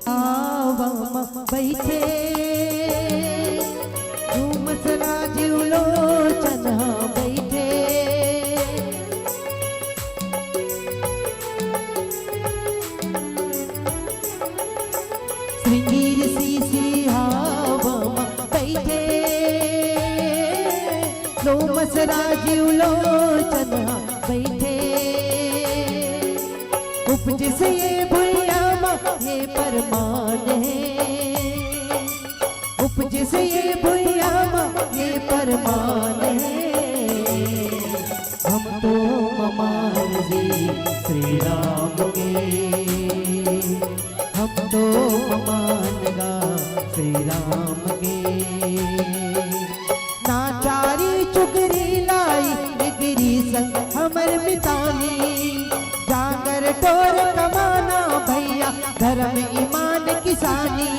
आवा म बइठे, घूमस राजीव लोचन ह बइठे। श्रृंगी ऋषि सिहावा म बइठे, लोमस राजीव लोचन ह बइठे। उपजिस ये भुइयाँ म ये परमान हे, उपजे से ये भुइयां म ये परमान हे। हम तो ममान जी श्री राम के, हम तो ममान गा श्री राम के। ना चारी चुगरी लाई, निगरी संग हमर मितानी। जांगर टोर कमाना भैया, धर्म ईमान किसानी।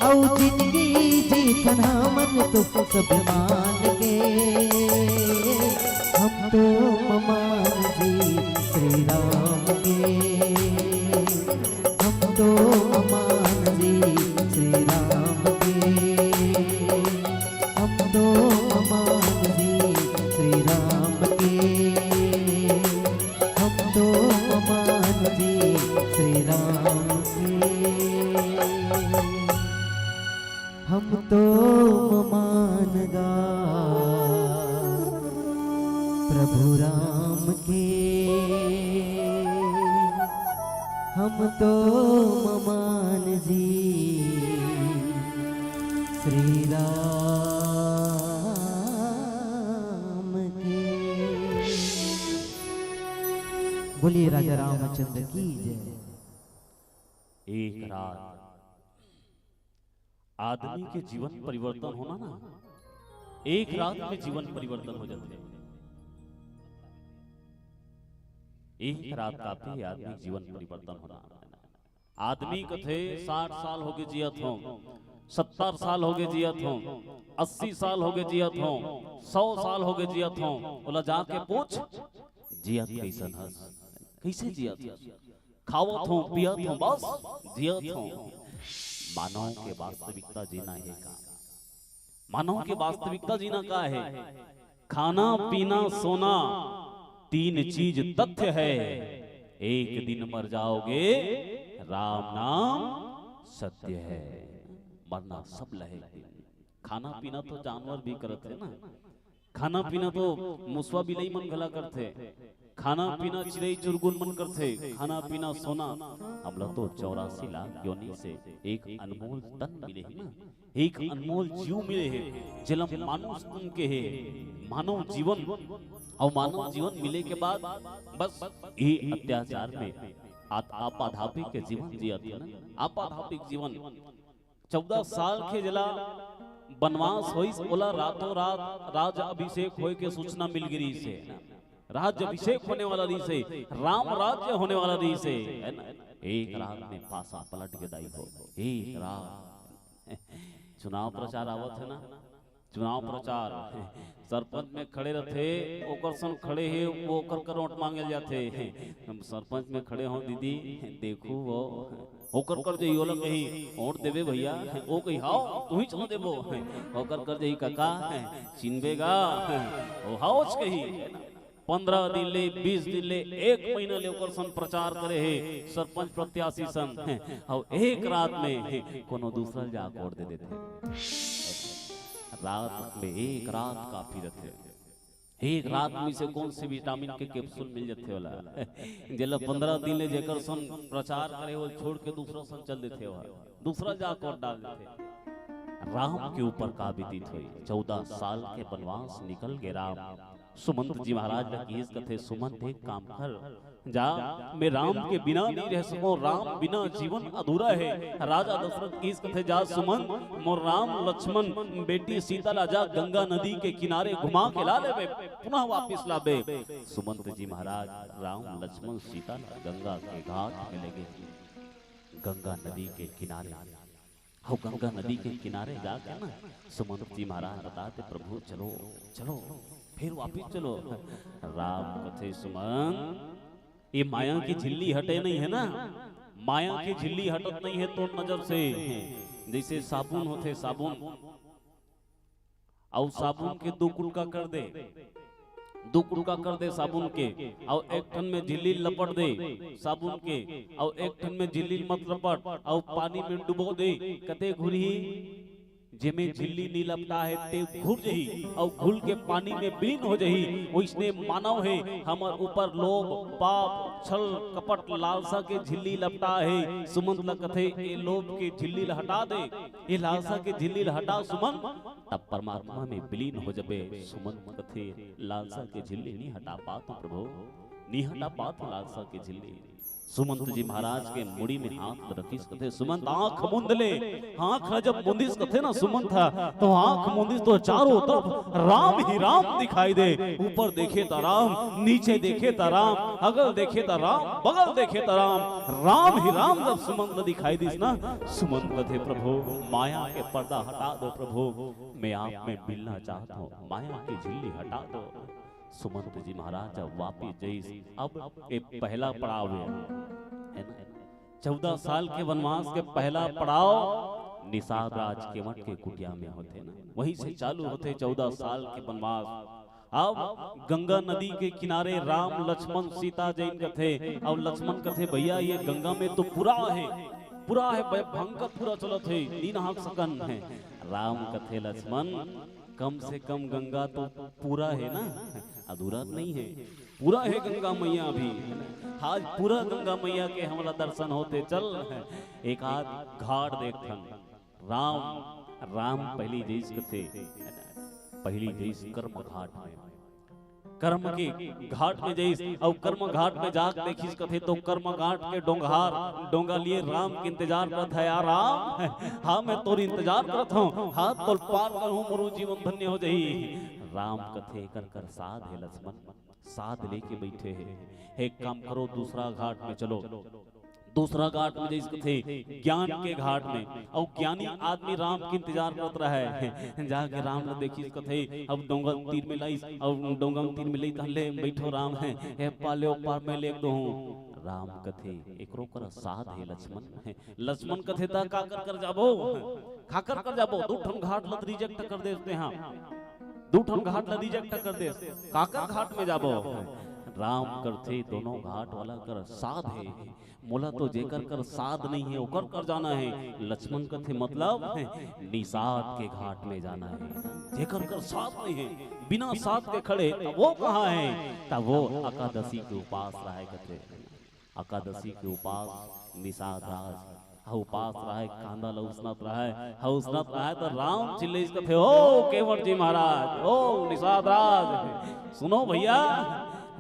अउ जिनगी जीथन हमन तो स्वाभिमान के। हम तो ममान जी श्री राम के, हम तो ममान जी श्री राम के, हम तो ममान जी श्री राम के, हम तो ममान जी श्री राम के। हम तो ममान गा प्रभु राम के, हम तो ममान जी श्री राम के। बोलिए राजा रामचंद्र की जय। एक रात आदमी के जीवन परिवर्तन होना ना, एक रात में जीवन परिवर्तन हो जाथे। एक रात काफी आदमी के जीवन परिवर्तन होना। आदमी कथे, "साठ साल होगे जियत हों, सत्तर साल होगे जियत हों, अस्सी साल होगे जियत हों, सौ साल होगे जियत हों।" ओला जाके पूछ, "जियत कइसन हस? कइसे जियत हस?" खावत हों, पियत हों, बस जियत हों। मानव के वास्तविकता जीना हे का? मानव के वास्तविकता जीना का हे? खाना, पीना, सोना, तीन चीज तथ्य है। एक दिन मर जाओगे, राम नाम सत्य है। मरना सब लहे। खाना पीना तो जानवर भी करत हे ना, खाना पीना तो मुसवा बिलई मन घला करथे, खाना पीना चिरई चुरगुन मन करथे, खाना पीना सोना। हमला तो चौरासी लाख योनि से एक अनमोल तन मिले हे ना, एक अनमोल जीव मिले हे, जेला मानुष तन के हे, मानव जीवन। अउ मानव जीवन मिले के बाद बस ये अत्याचार में आत-, आपाधापी के जीवन जियत हे ना, आपाधापी के जीवन। चौदह साल के जेला बनवास होइस, ओला रातों रात राज अभिषेक होए के सूचना मिल गे रिहिस हे। राज अभिषेक होने वाला रिहिस हे, राम राज्य होने वाला रिहिस हे, है ना? एक रात में पासा पलट गे दाई हो, एक रात। चुनाव प्रचार आवत हे ना, चुनाव प्रचार, सरपंच में खड़े रथे, ओकर संग खड़े हे, वो ओकर कर वोट मांगे ल जाथे। हम सरपंच में खड़े हों दीदी, देखू वो, ओकर कर जही, ओला कही, "वोट देबे भैया?" वो कही, "हाव, तुही चला देबो।" ओकर कर जही, "काका, चिन्हबे गा?" वो हावच कही। पंद्रह दिन ले, बीस दिन ले, एक महीना ले ओकर संग प्रचार करे हे, सरपंच प्रत्याशी संग। अउ एक रात में कोनो दूसरा ल जाके वोट दे देथे। रात में एक रात काफी रथे। एक रात में इसे कौन से विटामिन के कैप्सूल मिल जथे वाला? जेला पंद्रह दिन ले जेकर संग प्रचार करे, वो छोड़ के दूसरा संग चल देथे, वो दूसरा जाके वोट डाल देथे। राम के ऊपर का बीतीत होई? चौदह साल के बनवास निकल गे राम। सुमंत जी महाराज ला किहिस कथे, "सुमंत, एक काम कर, जा, मैं राम के बिना नहीं रह सकूं, राम बिना जीवन अधूरा है।" राजा दशरथ किहिस कथे, "जा सुमंत, मोर राम लक्ष्मण बेटी सीता ला जा गंगा नदी के किनारे घुमा के ला लेबे, पुनः वापिस लाबे।" सुमंत जी महाराज राम लक्ष्मण सीता ला गंगा के घाट में लेगे, गंगा नदी के किनारे। अउ गंगा नदी के किनारे जाके ना सुमंत जी महाराज बताथे, "प्रभु चलो, चलो, फिर वापिस चलो।" राम कथे, "सुमंत, ये माया की झिल्ली हटे नहीं है ना, माया की झिल्ली हटत नहीं है तोर नजर से। जैसे साबुन होथे, साबुन, अउ साबुन के दू कुटका कर दे, दू कुटका कर दे साबुन के, अउ एक ठन में झिल्ली लपट दे साबुन के, अउ एक ठन में झिल्ली मत लपट, अउ पानी में डुबो दे, कते घुरही?" जेमे झिल्ली नी लपटा हे, ते घुल जही अउ घुल के पानी में विलीन हो जही। ओइसने मानव हे, हमर ऊपर लोभ, पाप, छल, कपट, लालसा के झिल्ली लपटा हे। सुमंत ल कथे, "ए लोभ के झिल्ली ल हटा दे, ए लालसा के झिल्ली ल हटा सुमंत, तब परमात्मा में विलीन हो जबे।" सुमंत कथे, "लालसा के झिल्ली नी हटा पात हूँ प्रभु, नी हटा पात हूँ लालसा के झिल्ली।" सुमंत जी महाराज के मुड़ी में हाथ रखिस, कथे, "सुमंत, आंख मूंद ले।" आंख ला जब मूंदिस, कथे ना सुमंत ह, तो आंख मूंदिस तो चारों तरफ राम ही राम दिखाई दे। ऊपर देखे त राम, नीचे देखे त राम, अगल देखे त राम, बगल देखे त राम, राम ही राम जब सुमंत ल दिखाई दिस ना, सुमंत कथे, "प्रभु, माया के पर्दा हटा दो प्रभु, मैं आप में मिलना चाहता हूँ, माया की झिल्ली हटा दो।" सुमंत जी महाराज अब वापिस जइस। अब ए पहला पड़ाव हे, है ना? चौदह साल के वनवास के पहला पड़ाव निषाद राज केवट के कुटिया में होथे ना, वहीं से चालू होथे चौदह साल के वनवास। अब गंगा नदी के किनारे राम, लक्ष्मण, सीता जइन कथे, अउ लक्ष्मण कथे, "भैया, ये गंगा में तो पूरा हे, पूरा हे, भयंकर पूरा चलत हे, नी नहा सकन हे।" राम कथे, "लक्ष्मण, कम से कम गंगा तो पूरा हे ना, अधूरा तो नहीं हे, पूरा हे गंगा मैया भी। आज पूरा गंगा मैया के हमला दर्शन होथे, चल एक आध घाट देखथन।" राम, राम पहली जइस कथे, पहली जइस कर्म घाट में, कर्म के घाट में जइस, अउ कर्म घाट में जाके देखिस कथे, तो कर्म घाट के डोंगहार डोंगा लिए राम के इंतजार करत हे, "आ राम, हाँ, मैं तोर इंतजार करत हूँ, हाँ, तोल पार करहूँ, मोरो जीवन धन्य हो जही।" राम कथे, "एकर कर साध हे लक्ष्मण, साध लेके बइठे हे। एक काम करो, दूसरा घाट में चलो।" दूसरा घाट में जइस कथे, ज्ञान के घाट में, अउ ज्ञानी आदमी राम के इंतजार करत रहे। जाके राम ल देखिस कथे, अब डोंगा तीर में लाइस, अउ डोंगा तीर में लई, "तहले बइठो राम, हे पाले ओ पार में लेग दो हूँ।" राम कथे, "एकरो कर साध हे लक्ष्मण।" लक्ष्मण कथे, "त काकर कर जाबो, काकर कर जाबो, दू ठन घाट ल रिजेक्ट कर देस तेहा, दू ठन घाट ल रिजेक्ट कर देस, काकर घाट में जाबो?" राम कथे, "दोनों घाट वाला कर साध हे, मोला तो जेकर कर साध नहीं हे, ओकर कर जाना हे।" लक्ष्मण कथे, "मतलब?" "निषाद के घाट में जाना हे, जेकर कर साध नहीं हे, बिना साध के खड़े, त वो कहाँ हे?" "त वो एकादशी के उपास रहे," कथे। एकादशी के उपास निषाद राज ह उपास रहे, कांदा ल उसनत रहे, ह उसनत रहे, त राम चिल्लइस कथे, "ओ केवट जी महाराज, ओ निषाद राज, सुनो भैया।"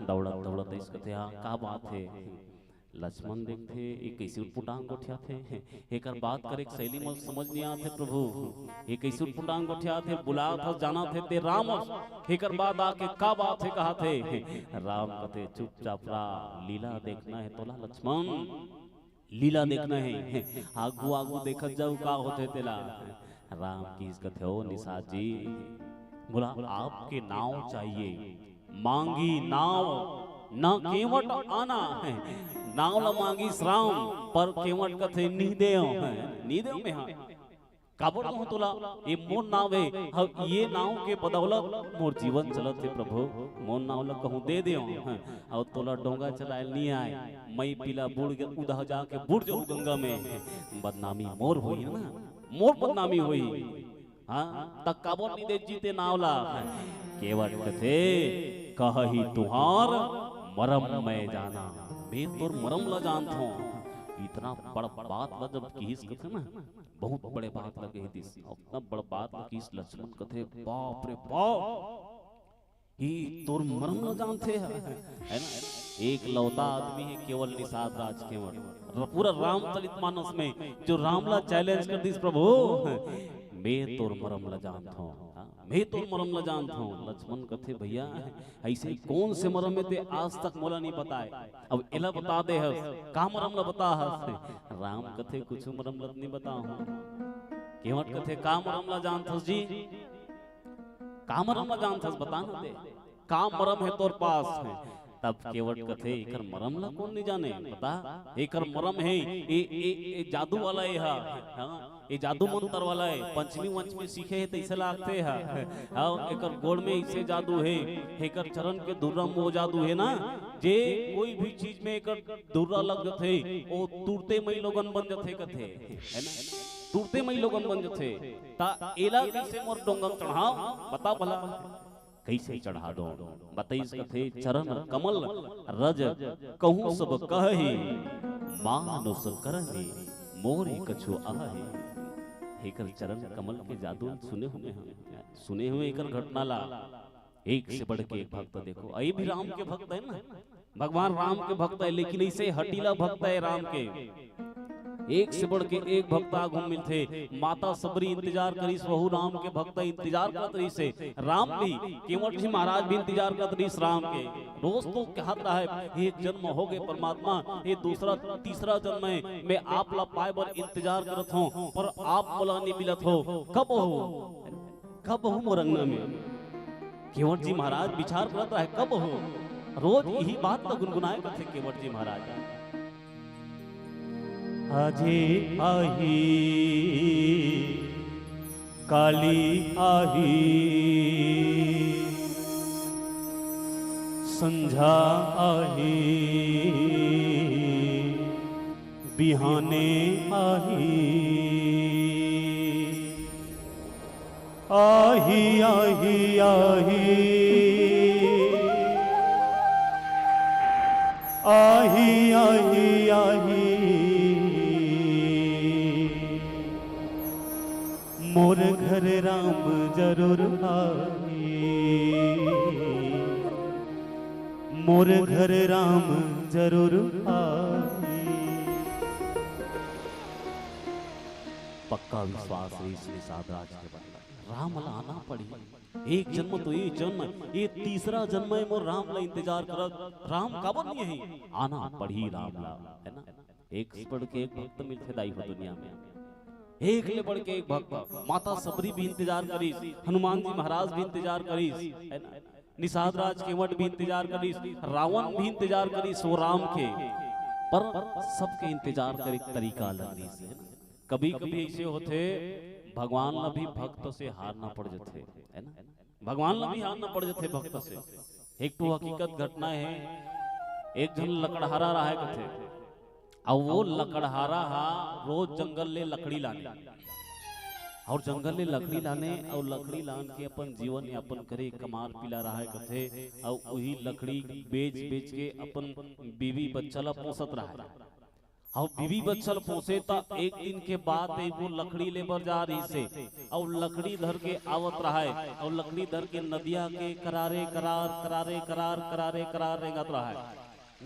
दौड़त दौड़त अइस कथे, "हाँ, का बात हे?" लक्ष्मण देखथे, "ये कइसे उटपुटांग गोठियाथे? एकर बात करे के शैली मोला समझ नइ आथे प्रभु। ये कइसे उटपुटांग गोठियाथे? बुलात हस, जानत हे ते राम अस, एकर बाद आके का बात हे कहत हे?" राम कथे, "चुपचाप रह, लीला देखना हे तोला लक्ष्मण, लीला देखना हे। आगू आगू देखत जाहू का होथे तेला।" राम किहिस कथे, "ओ निषाद जी, मोला आपके नाव चाहिए, मांगी नाव, न केवट आना हे।" नाव ल मांगिस राम, पर केवट कथे, "नी देव, नी देव में हा।" "काबर कहूं तोला, ये मोर नाव हे, अउ ये नाव के बदौलत मोर जीवन चलत हे प्रभु, मोर नाव ल कहूं दे देव, अउ तोला डोंगा चलाए ल नी आय, मई पीला बूड़ के उदह जाके बूड़ जाहूं गंगा में, बदनामी मोर होही ना, मोर बदनामी होही।" हाँ, त काबर नी देत जी ते नाव ला? केवट कथे, "कही तुहार मरम मैं जाना, मैं तोर मरम ला जानत हूँ।" इतना बड़ बात ला जब किहिस कथे ना, बहुत बड़े बात ला कहि दिस, इतना बड़ बात ला किहिस, लक्ष्मण कथे, "बाप रे बाप, ये तोर मरम ल जानथे ह, है ना?" एक लौता आदमी हे केवल निषाद राज केवट। र-, पूरा रामचरित मानस में जो राम ला चैलेंज कर दिस, "प्रभु, मैं तोर मरम ल जानत हूँ, हाँ, मैं तोर मरम ल जानत हूँ।" लक्ष्मण कथे, "भैया, ऐसे कौन से मरम हे ते आज तक मोला नहीं बताए, अब एला बता दे हस, का मरम ल बता हस?" राम कथे, "कुछ मरम ल नहीं बताहूँ।" केवट कथे, "का मरम ल जानत हस जी?" "का मरम ल जानथस, बता न दे, का मरम हे तोर पास हे?" तब केवट कथे, "एकर मरम ल कोन नइ जाने, बता, एकर मरम हे, ए, ए, ए जादू वाला ए हा, हाँ, ए जादू मंतर वाला हे, पंचमी वंचमी सीखे हे, तइसे लागथे हा, हाँ, एकर गोड़ में अइसे जादू हे, एकर चरण के धुर्रा म ओ जादू हे ना, जे कोई भी चीज में एकर धुर्रा लग जथे, ओ तुरते मई लोगन बन जथे," कथे, है ना? तुरते मई लोगन बन जथे। ता एला कइसे मोर डोंगा म चढ़ाव, बता भला। कइसे चढ़ा दो? बतइस कथे, चरण कमल रज कहूँ सब कहहि, मानुष करहि मोरि कछु आहि। एकर चरण कमल के जादू सुने हुए हैं, सुने हुए एकर घटना ला। एक से बढ़ के एक भक्त, देखो, ये भी राम के भक्त है ना, भगवान राम के भक्त है, लेकिन इसे हटीला भक्त है राम के। एक से बढ़ के एक भक्त आगू मिलथे। माता सबरी इंतजार करिस, वहू राम के भक्त इंतजार करत रहिस हे। राम भी, केवट जी महाराज भी इंतजार करत रहिस राम के। रोज तो कहत रहे, एक जन्म हो गए परमात्मा, ये दूसरा तीसरा जन्म है, मैं आप ला पाए बर इंतजार करत हूँ, पर आप मोला नहीं मिलत हो, कब हो? कब हो मोर अंगना में? केवट जी महाराज विचार करत रहे, कब हो? रोज यही बात तो गुनगुनाए करथे केवट जी महाराज। आजे आही, काली आही, संझा आही, बिहाने आही। आही, आही, आही। आही, आही, आही। मोर घर राम जरूर आही। मोर घर राम जरूर आही। पक्का विश्वास रहिस निषाद राज के बदला। राम ला आना पड़ही। एक जन्म तो ये जन्म, ये तीसरा जन्म है मोर राम ला इंतजार करत। राम काबर नहीं है? आना पड़ही राम ला, है ना? एक से बढ़ के एक भक्त मिलथे दाई हो दुनिया में। एक ले बढ़ के एक भक्त। माता सबरी भी इंतजार करिस, हनुमान जी महाराज भी इंतजार करिस, है ना? निषाद राज केवट भी इंतजार करिस, रावण भी इंतजार करिस वो राम के। पर सबके इंतजार करे के तरीका अलग रहिस, है ना? कभी-कभी ऐसे होथे, भगवान ला भी भक्त से हारना पड़ जथे, है ना? भगवान ला भी हारना पड़ जथे भक्त से। एक ठो हकीकत घटना है, एक झन लकड़हारा रहे कथे, अउ वो लकड़हारा हा रोज जंगल ले लकड़ी लाने, अउ जंगल ले लकड़ी लाने, अउ लकड़ी लान के अपन जीवन यापन करे, कमार पीला रहे कथे, अउ उही लकड़ी बेच-बेच के अपन बीवी बच्चा ला पोसत रहे। अउ बीवी बच्चा ल पोसे, त एक दिन के बात, एक वो लकड़ी ले बर जा रहिस हे, अउ लकड़ी धर के आवत रहाय, अउ लकड़ी धर के नदिया के करारे करार, करारे करार, करारे करार रेंगत रहाय।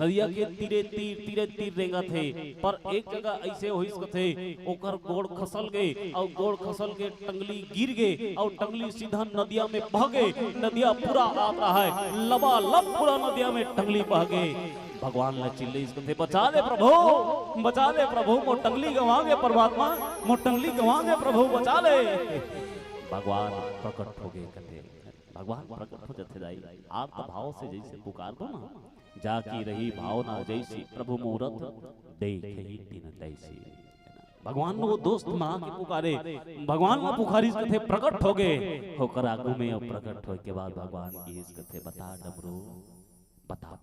नदिया के तीरे तीर, तीरे तीर रेंगत हे, पर एक जगह ऐसे होइस कथे, ओकर गोड़ खसल गे, अउ गोड़ खसल के टंगली गिर गे, अउ टंगली सीधा नदिया में बह गे। नदिया पूरा आप रहाय, लबालब पूरा नदिया में टंगली बह गे। भगवान ला चिल्लाइस कथे, "बचा ले प्रभु, बचा ले प्रभु, मोर टंगली गंवा गे परमात्मा, मोर टंगली गंवा गे प्रभु, बचा ले।" भगवान प्रकट हो गे कथे, भगवान प्रकट हो जथे दाई। आर्त भाव से जैसे पुकार दो ना, जाकी रही भावना जैसी, प्रभु मूरत देखही तिन तैसी। भगवान वो दोस्त माँ के पुकारे, भगवान ला पुकारिस कथे, प्रकट हो गे, होकर आगू में अउ प्रकट होय के बाद भगवान किहिस कथे, "बता डमरू, बता।"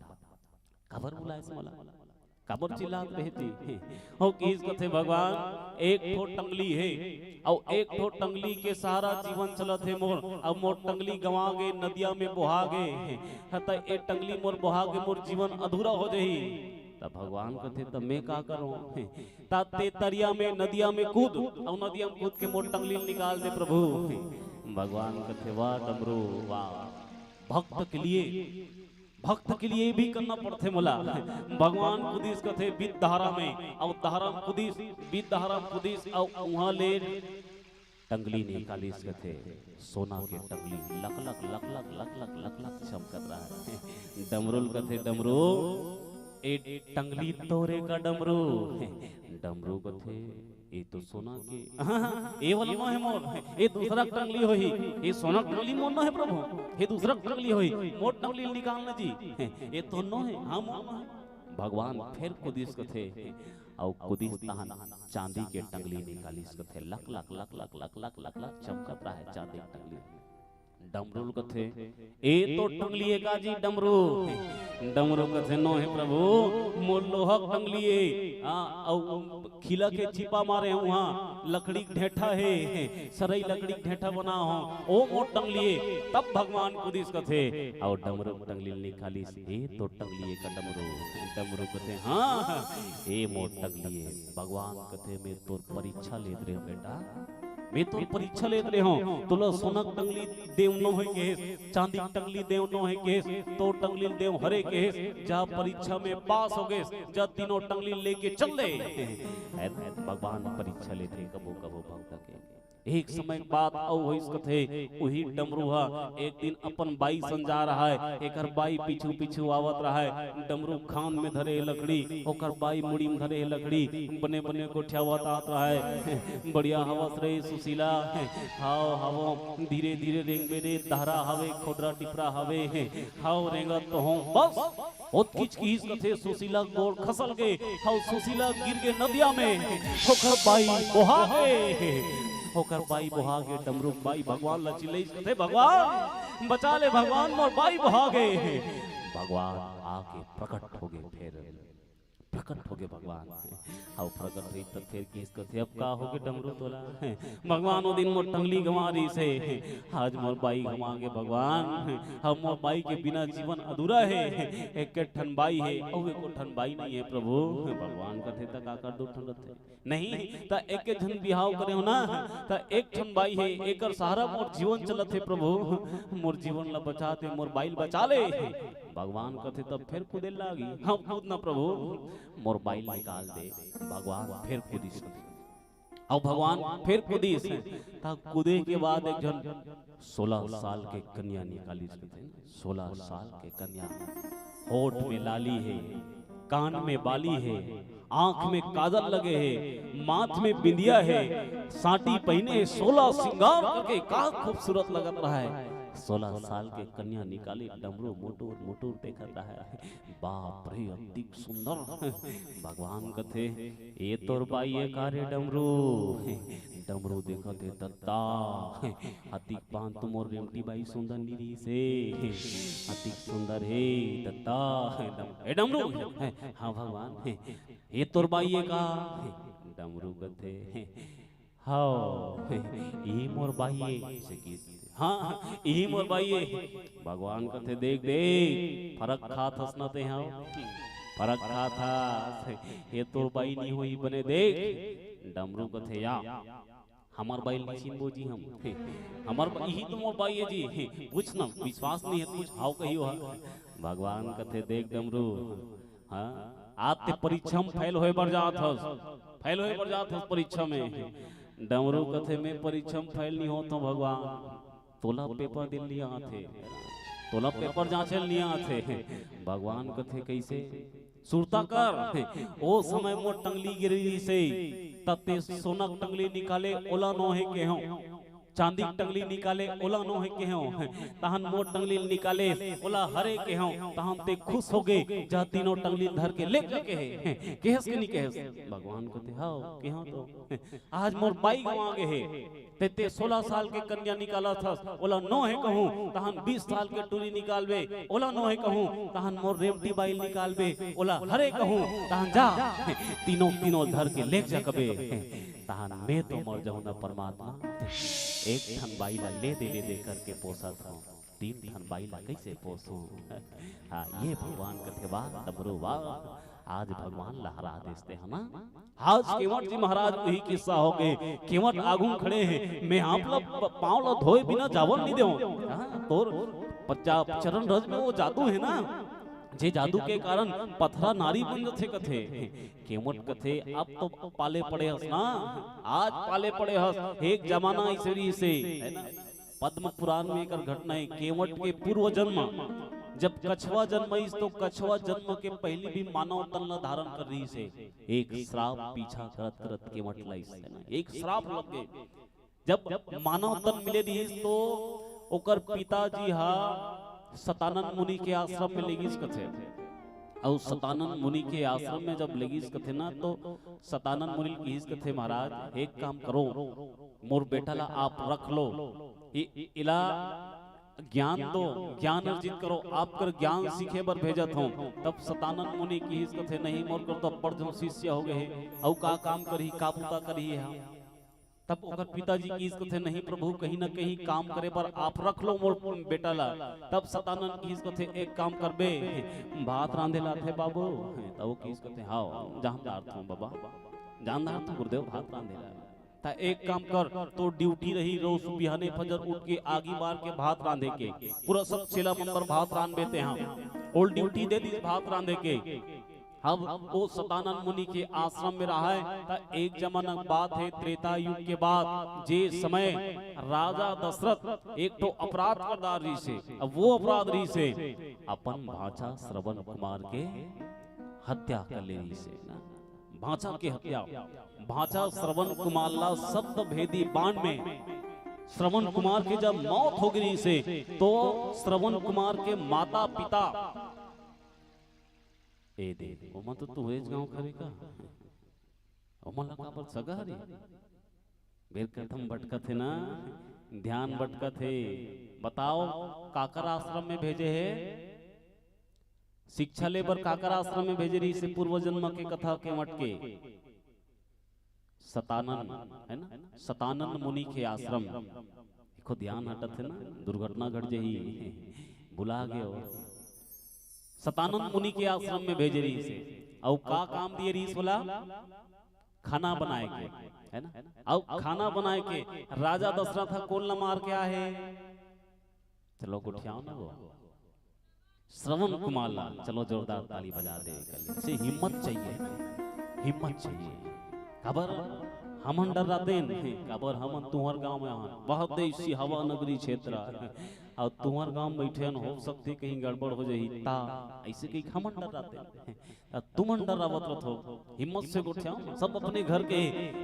काबर बुलायस मोला? काबर चिल्लात रहे ती? हो किहिस कथे भगवान, एक ठो टंगली हे, अउ एक ठो टंगली के सहारा जीवन चलत हे मोर। अब मोर टंगली गंवा गे, नदिया में बोहा गे, ह, त ए टंगली मोर बोहा गे, मोर जीवन अधूरा हो जाही। त भगवान कथे, "त मैं का करूं?" त ते तरिया में, नदिया में कूद, अउ नदिया में कूद के मोर टंगली निकाल दे प्रभु। भगवान कथे, "वाह डमरू, वाह।" भक्त के लिए, भक्त के लिए भी करना पड़थे मोला। भगवान कुदिस कथे बीच धारा में, अउ धारा में कुदिस, बीच धारा में कुदिस, अउ उहाँ ले टंगली निकालिस कथे, सोना के टंगली, लक लक, लक लक, लक लक, लक लक चमकत रहा। डमरू ल कथे, "डमरू, ए टंगली तोरे का डमरू?" डमरू कथे, "ए तो सोना के, हाँ, हाँ, ए वाला नो हे मोर, ए दूसरा टंगली होही, ए सोना टंगली मोर नो हे प्रभु, ए दूसरा टंगली होही, मोर टंगली निकाल ना जी, ए तो नो हे, हाँ मोर नो हे।" भगवान फेर कुदिस कथे, अउ कुदिस तहन चांदी के टंगली निकालिस कथे, लक लक, लक लक, लक लक, लक लक चमकत रहा हे चांदी के टंगली। डमरू ल कथे, "ए तो टंगली ए का जी डमरू?" डमरू कथे, "नो हे प्रभु, मोर लोहा के टंगली ए।" हाँ, अउ खिला के छिपा मारे हूँ, हाँ, लकड़ी के ढेंठा हे, सरई लकड़ी के ढेंठा बना हो, ओ मोर टंगली ए। तब भगवान कुदिस कथे, अउ डमरू के टंगली ल निकालिस, "ए तो टंगली ए का डमरू?" डमरू कथे, "हाँ, ए मोर टंगली ए।" भगवान कथे, "मैं तोर परीक्षा लेत रहे हूँ बेटा, मैं तोर परीक्षा लेत रहे हूँ, तोला सोना के टंगली देव नो हे केहेस, चांदी के टंगली देव नो हे केहेस, तोर टंगली देव हरे केहेस, जा परीक्षा में पास हो गेस, जा तीनों टंगली लेके चल दे।" भगवान परीक्षा लेथे कभू कभू भक्त के। एक समय के बात अउ होइस कथे, उही डमरू ह एक दिन अपन बाई संग जा रहय, एकर बाई पीछू पीछू आवत रहय। डमरू खान में धरे लकड़ी, ओकर बाई मुड़ी में धरे लकड़ी, बने बने गोठियावत आत रहय। "बढ़िया हवस रे सुशीला, हाव हाव, धीरे धीरे रेंगबे रे, दहरा हवे, खोदरा टिपरा हवे, हाव रेंगत तो हूँ।" बस ओतकीच किहिस कथे सुशीला गोड़ खसल गे, अउ सुशीला गिर गे नदिया में। ओकर बाई बोहा गे, ओकर बाई बोहा गे। डमरू बाई भगवान ला चिल्लाइस कथे, "भगवान बचा ले भगवान, मोर बाई बोहा गे।" भगवान आके प्रकट हो गे, फेर प्रकट हो गे भगवान। अउ प्रकट होइस त फेर किहिस कथे, "अब का हो गे डमरू तोला?" "भगवान ओ दिन मोर टंगली गंवा दिस हे, आज मोर बाई गंवा गे भगवान, अब मोर बाई के बिना जीवन अधूरा हे। एक ठन बाई हे अउ एको ठन बाई नहीं हे प्रभु।" भगवान कथे, "त का कर दू ठन रथे?" "नहीं, त एक झन बिहाव करे हो ना, त एक ठन बाई हे, एकर सहारा मोर जीवन चलत हे प्रभु, मोर जीवन ला बचा दे, मोर बाई ल बचा ले।" भगवान कथे, "तब फेर कुदे लागी, हम कूद ना प्रभु, मोर बाई ल निकाल दे।" भगवान फेर कुदिस। अउ भगवान फेर कुदिस, त कुदे के बाद एक झन सोलह साल के कन्या निकालिस कथे, सोलह साल के कन्या, होठ में लाली हे, कान में बाली हे, आंख में काजल लगे हे, माथ में बिंदिया हे, साटी पहिने हे, सोलह सिंगार करके का खूबसूरत लगत रहय। सोलह साल के कन्या निकाली, डमरू मुटुर मुटुर देखत रहय। "बाप रे, अतिक सुंदर।" भगवान कथे, "ए तोर बाई ए का रे डमरू?" डमरू देखत हे, "दत्ता, अतिक पान तो मोर रेमटी बाई सुंदर नी रहिस हे, अतिक सुंदर हे दत्ता।" डम-, "ए डमरू, हाँ भगवान, ए तोर बाई ए का?" डमरू कथे, "हव, इही मोर बाई ए।" से गीत, "हाँ, इही मोर बाई ए।" भगवान कथे, "देख, देख, फरक खात हस ना ते, हव, फरक खात हस। ए तोर बाई नी होही बने, देख।" डमरू कथे, "या, हमर बाई ल नी चिन्हबो जी हम। हमर बा-, इही तो मोर बाई ए जी। पूछ ना, विश्वास नी हे, पूछ, हव कहियो हा।" भगवान कथे, "देख डमरू, हाँ, आज ते परीक्षा में फेल होय बर जात हस, फेल होय बर जात हस परीक्षा में।" डमरू कथे, "मैं परीक्षा में फेल नी होत हूँ भगवान, तोला पेपर दे ल नी आत हे, तोला पेपर जांचे ल नी आत हे।" भगवान कथे, "कइसे?" "सुरता कर, ओ समय मोर टंगली गिरे रहिस हे, त ते सोना के टंगली निकाले, ओला नो हे केहेंव, चांदी के टंगली निकाले, ओला नो हे केहेंव, तहन मोर टंगली ल निकाले, ओला हरे केहेंव, तहन ते खुश हो गे, जा तीनों टंगली ल धर के ले जा केहे, केहेस के नी केहेस?" भगवान कथे, "हव, केहेंव तो। आज मोर बाई गंवा गे हे, ते, ते सोलह साल के कन्या निकालत हस, ओला नो हे कहूँ, तहन बीस साल के टूरी निकालबे, ओला नो हे कहूँ, तहन मोर रेमटी बाई ल निकालबे, ओला हरे कहूँ, तहन जा, तीनों, तीनों ल धर के ले जा कबे।" तहन मैं तो मर जाहूं ना परमात्मा, एक ठन बाई ला ले दे, ले दे करके पोसत हूं, तीन ठन बाई ला कइसे पोसूं? हाँ, ये भगवान कथे, "वाह डमरू वाह, आज भगवान लहरा देस ते, है ना?" आज केवट जी महाराज वही किस्सा हो गए, केवट आगू खड़े हैं, "मैं आप ला प-, पाँव ला धोए बिना जावन नहीं देवं।" हाँ, तोर पच्चा-, चरण रज में वो जादू है ना, जे जादू के कारण पथरा नारी बन जथे कथे। केवट कथे, "अब तो पाले पड़े हस ना, आज पाले पड़े हस, एक जमाना ऐसे रहिस हे, है ना?" पद्म पुराण में एकर घटना है, केवट के पूर्व जन्म, जब कछवा जन्म आइस तो कछवा जन्म के पहली भी मानव तन ला धारण कर रहिस हे। एक श्राप पीछा करत करत केवट ला आइस, है ना? एक श्राप लग गए। जब मानव तन मिले रहिस तो ओकर पिताजी हा सतानंद मुनि के आश्रम में लेगिस कथे। अउ सतानंद मुनि के आश्रम में जब लेगिस कथे ना, तो सतानंद मुनि किहिस कथे, "महाराज, एक काम करो, मोर बेटा ला आप रख लो, इ-, इ-, इला ज्ञान दो, ज्ञान अर्जित करो, आप कर ज्ञान सीखे बर भेजत हंव। तब सतानंद मुनि किहिस कथे, नहीं, मोर कर तो अब्बड़ झन शिष्य हो गए हे, अउ का काम करही, का बूता करही हा? तब ओकर पिताजी किहिस कथे, नहीं प्रभु, कहीं ना कहीं काम करे बर आप रख लो मोर बेटा ला। तब सतानंद किहिस कथे, एक काम करबे, भात रांधे ला आथे बाबू। तब वो किहिस कथे, हाव, जानदार थंव बाबा, जानदार थंव गुरुदेव, भात रांधे ला। त एक काम कर, तोर ड्यूटी रही, रोज बिहाने फजर उठ के आगी बार के भात रांधे के, पूरा सब चेला मन बर भात रांधबे तेहा। ओला ड्यूटी दे दिस भात रांधे के। अब वो सतानंद मुनि के आश्रम में रहय, त एक जमाना के बात हे, त्रेता युग के बात, जे समय राजा दशरथ एक ठो अपराध कर डारे रिहिसे। अब वो अपराध रिहिसे अपन भांचा श्रवण कुमार के हत्या कर ले रिहिसे ना, भांचा के हत्या। भांचा श्रवण कुमार ला शब्द भेदी बाण में, श्रवण कुमार के जब मौत हो गे रिहिसे, तो श्रवण कुमार के माता पिता, ए दे, ओमन तो तुंहरेच गांव के हरे का? ओमन ला काबर सगा हरे? बेर कथम भटकत हे ना, ध्यान भटकत हे। बताओ, काकर आश्रम में भेजे हे? शिक्षा ले बर काकर आश्रम में भेजे रिहिसे? पूर्व जन्म के कथा के मटके सतानंद, है ना, सतानंद मुनि के आश्रम। देखो, ध्यान हटत हे ना, दुर्घटना घट जाही, भुला गए हो। सतानंद मुनि के आश्रम में भेजे रिहिसे, अउ का काम दिए रिहिस बोला? खाना बनाए के, है ना? अउ खाना बनाए के राजा दशरथ ह कोन ला मार के आहे? चलो गोठियाओ ना वो श्रवण कुमार ला, चलो जोरदार ताली बजा दे कर ले। से हिम्मत चाहिए, हिम्मत चाहिए। काबर हमन डर्रातेन, काबर हमन तुंहर गांव में हन, बहुत देसी हवा नगरी क्षेत्र, अउ तुंहर गांव में बइठे हन, हो सकथे कहीं गड़बड़ हो जाही, ता अइसे कहिके हमन डर्रातेन। अ, तुमन डर्रावत रथो, हिम्मत से गोठियाओ। सब अपने घर के,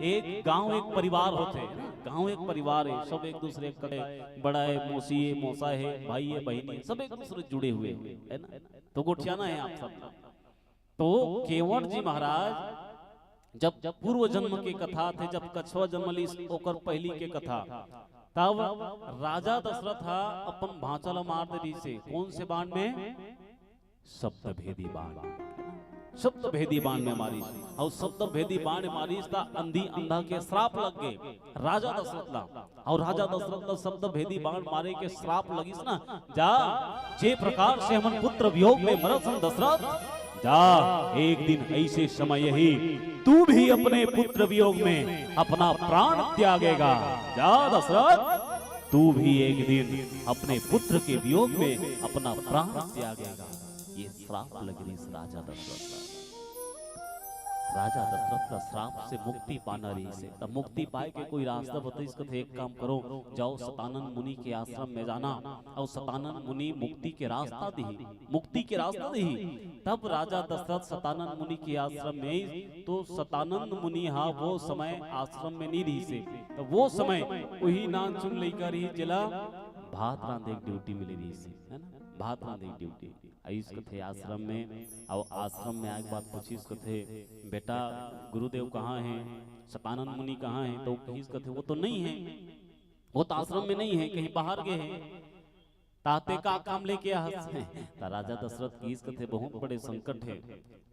एक गांव एक परिवार होथे, गांव एक परिवार हे, सब एक दूसरे के बड़ा हे, मौसी हे, मौसा हे, भाई हे, बहिनी हे, सब एक दूसरे जुड़े हुए हे, है ना? तो गोठियाना हे आप सब। तो केवट जी महाराज जब, जब पूर्व जन्म के कथा थे, जब कछवा जन्म लिस ओकर पहिली के कथा, तब राजा दशरथ हा अपन भांचा ला मार दे रिहिसे। कोन से बाण में? शब्द भेदी बाण, शब्द भेदी बाण में मारिस। अउ शब्द भेदी बाण मारिस त अंधी अंधा के श्राप लग गे राजा दशरथ ला। अउ राजा दशरथ ला शब्द भेदी बाण मारे के श्राप लगिस ना, जा, जे प्रकार से हमन पुत्र वियोग में मरत हन दशरथ, जा, एक दिन अइसे समय आही, तू भी अपने पुत्र वियोग में अपना प्राण त्यागेगा। जा दशरथ, तू भी एक दिन अपने पुत्र के वियोग में अपना प्राण त्यागेगा। ये श्राप लग रिहिस राजा दशरथ ला। राजा दशरथ ला श्राप से मुक्ति पाना रिहिसे, त मुक्ति पाए के कोई रास्ता बताइस, कथे, एक काम करो, जाओ सतानंद मुनि के आश्रम में जाना, अउ सतानंद मुनि मुक्ति के रास्ता दिही, मुक्ति के रास्ता दिही। तब राजा दशरथ सतानंद मुनि के आश्रम में आइस, तो सतानंद मुनि हा वो समय आश्रम में नइ रिहिसे, त वो समय उही नानचुन लइका रिहिस, जेला भात रांधे के ड्यूटी मिले रिहिसे, है ना, भात रांधे के ड्यूटी। आइस कथे आश्रम में, अउ आश्रम में आए के बाद पूछिस कथे, बेटा, गुरुदेव कहाँ हे, सतानंद मुनि कहाँ हे? तो किहिस कथे, वो तो नइ हे, वो तो आश्रम में नइ हे, कहीं बाहर गे हे। त तें का काम लेके आहस? त राजा दशरथ किहिस कथे, बहुत बड़े संकट हे,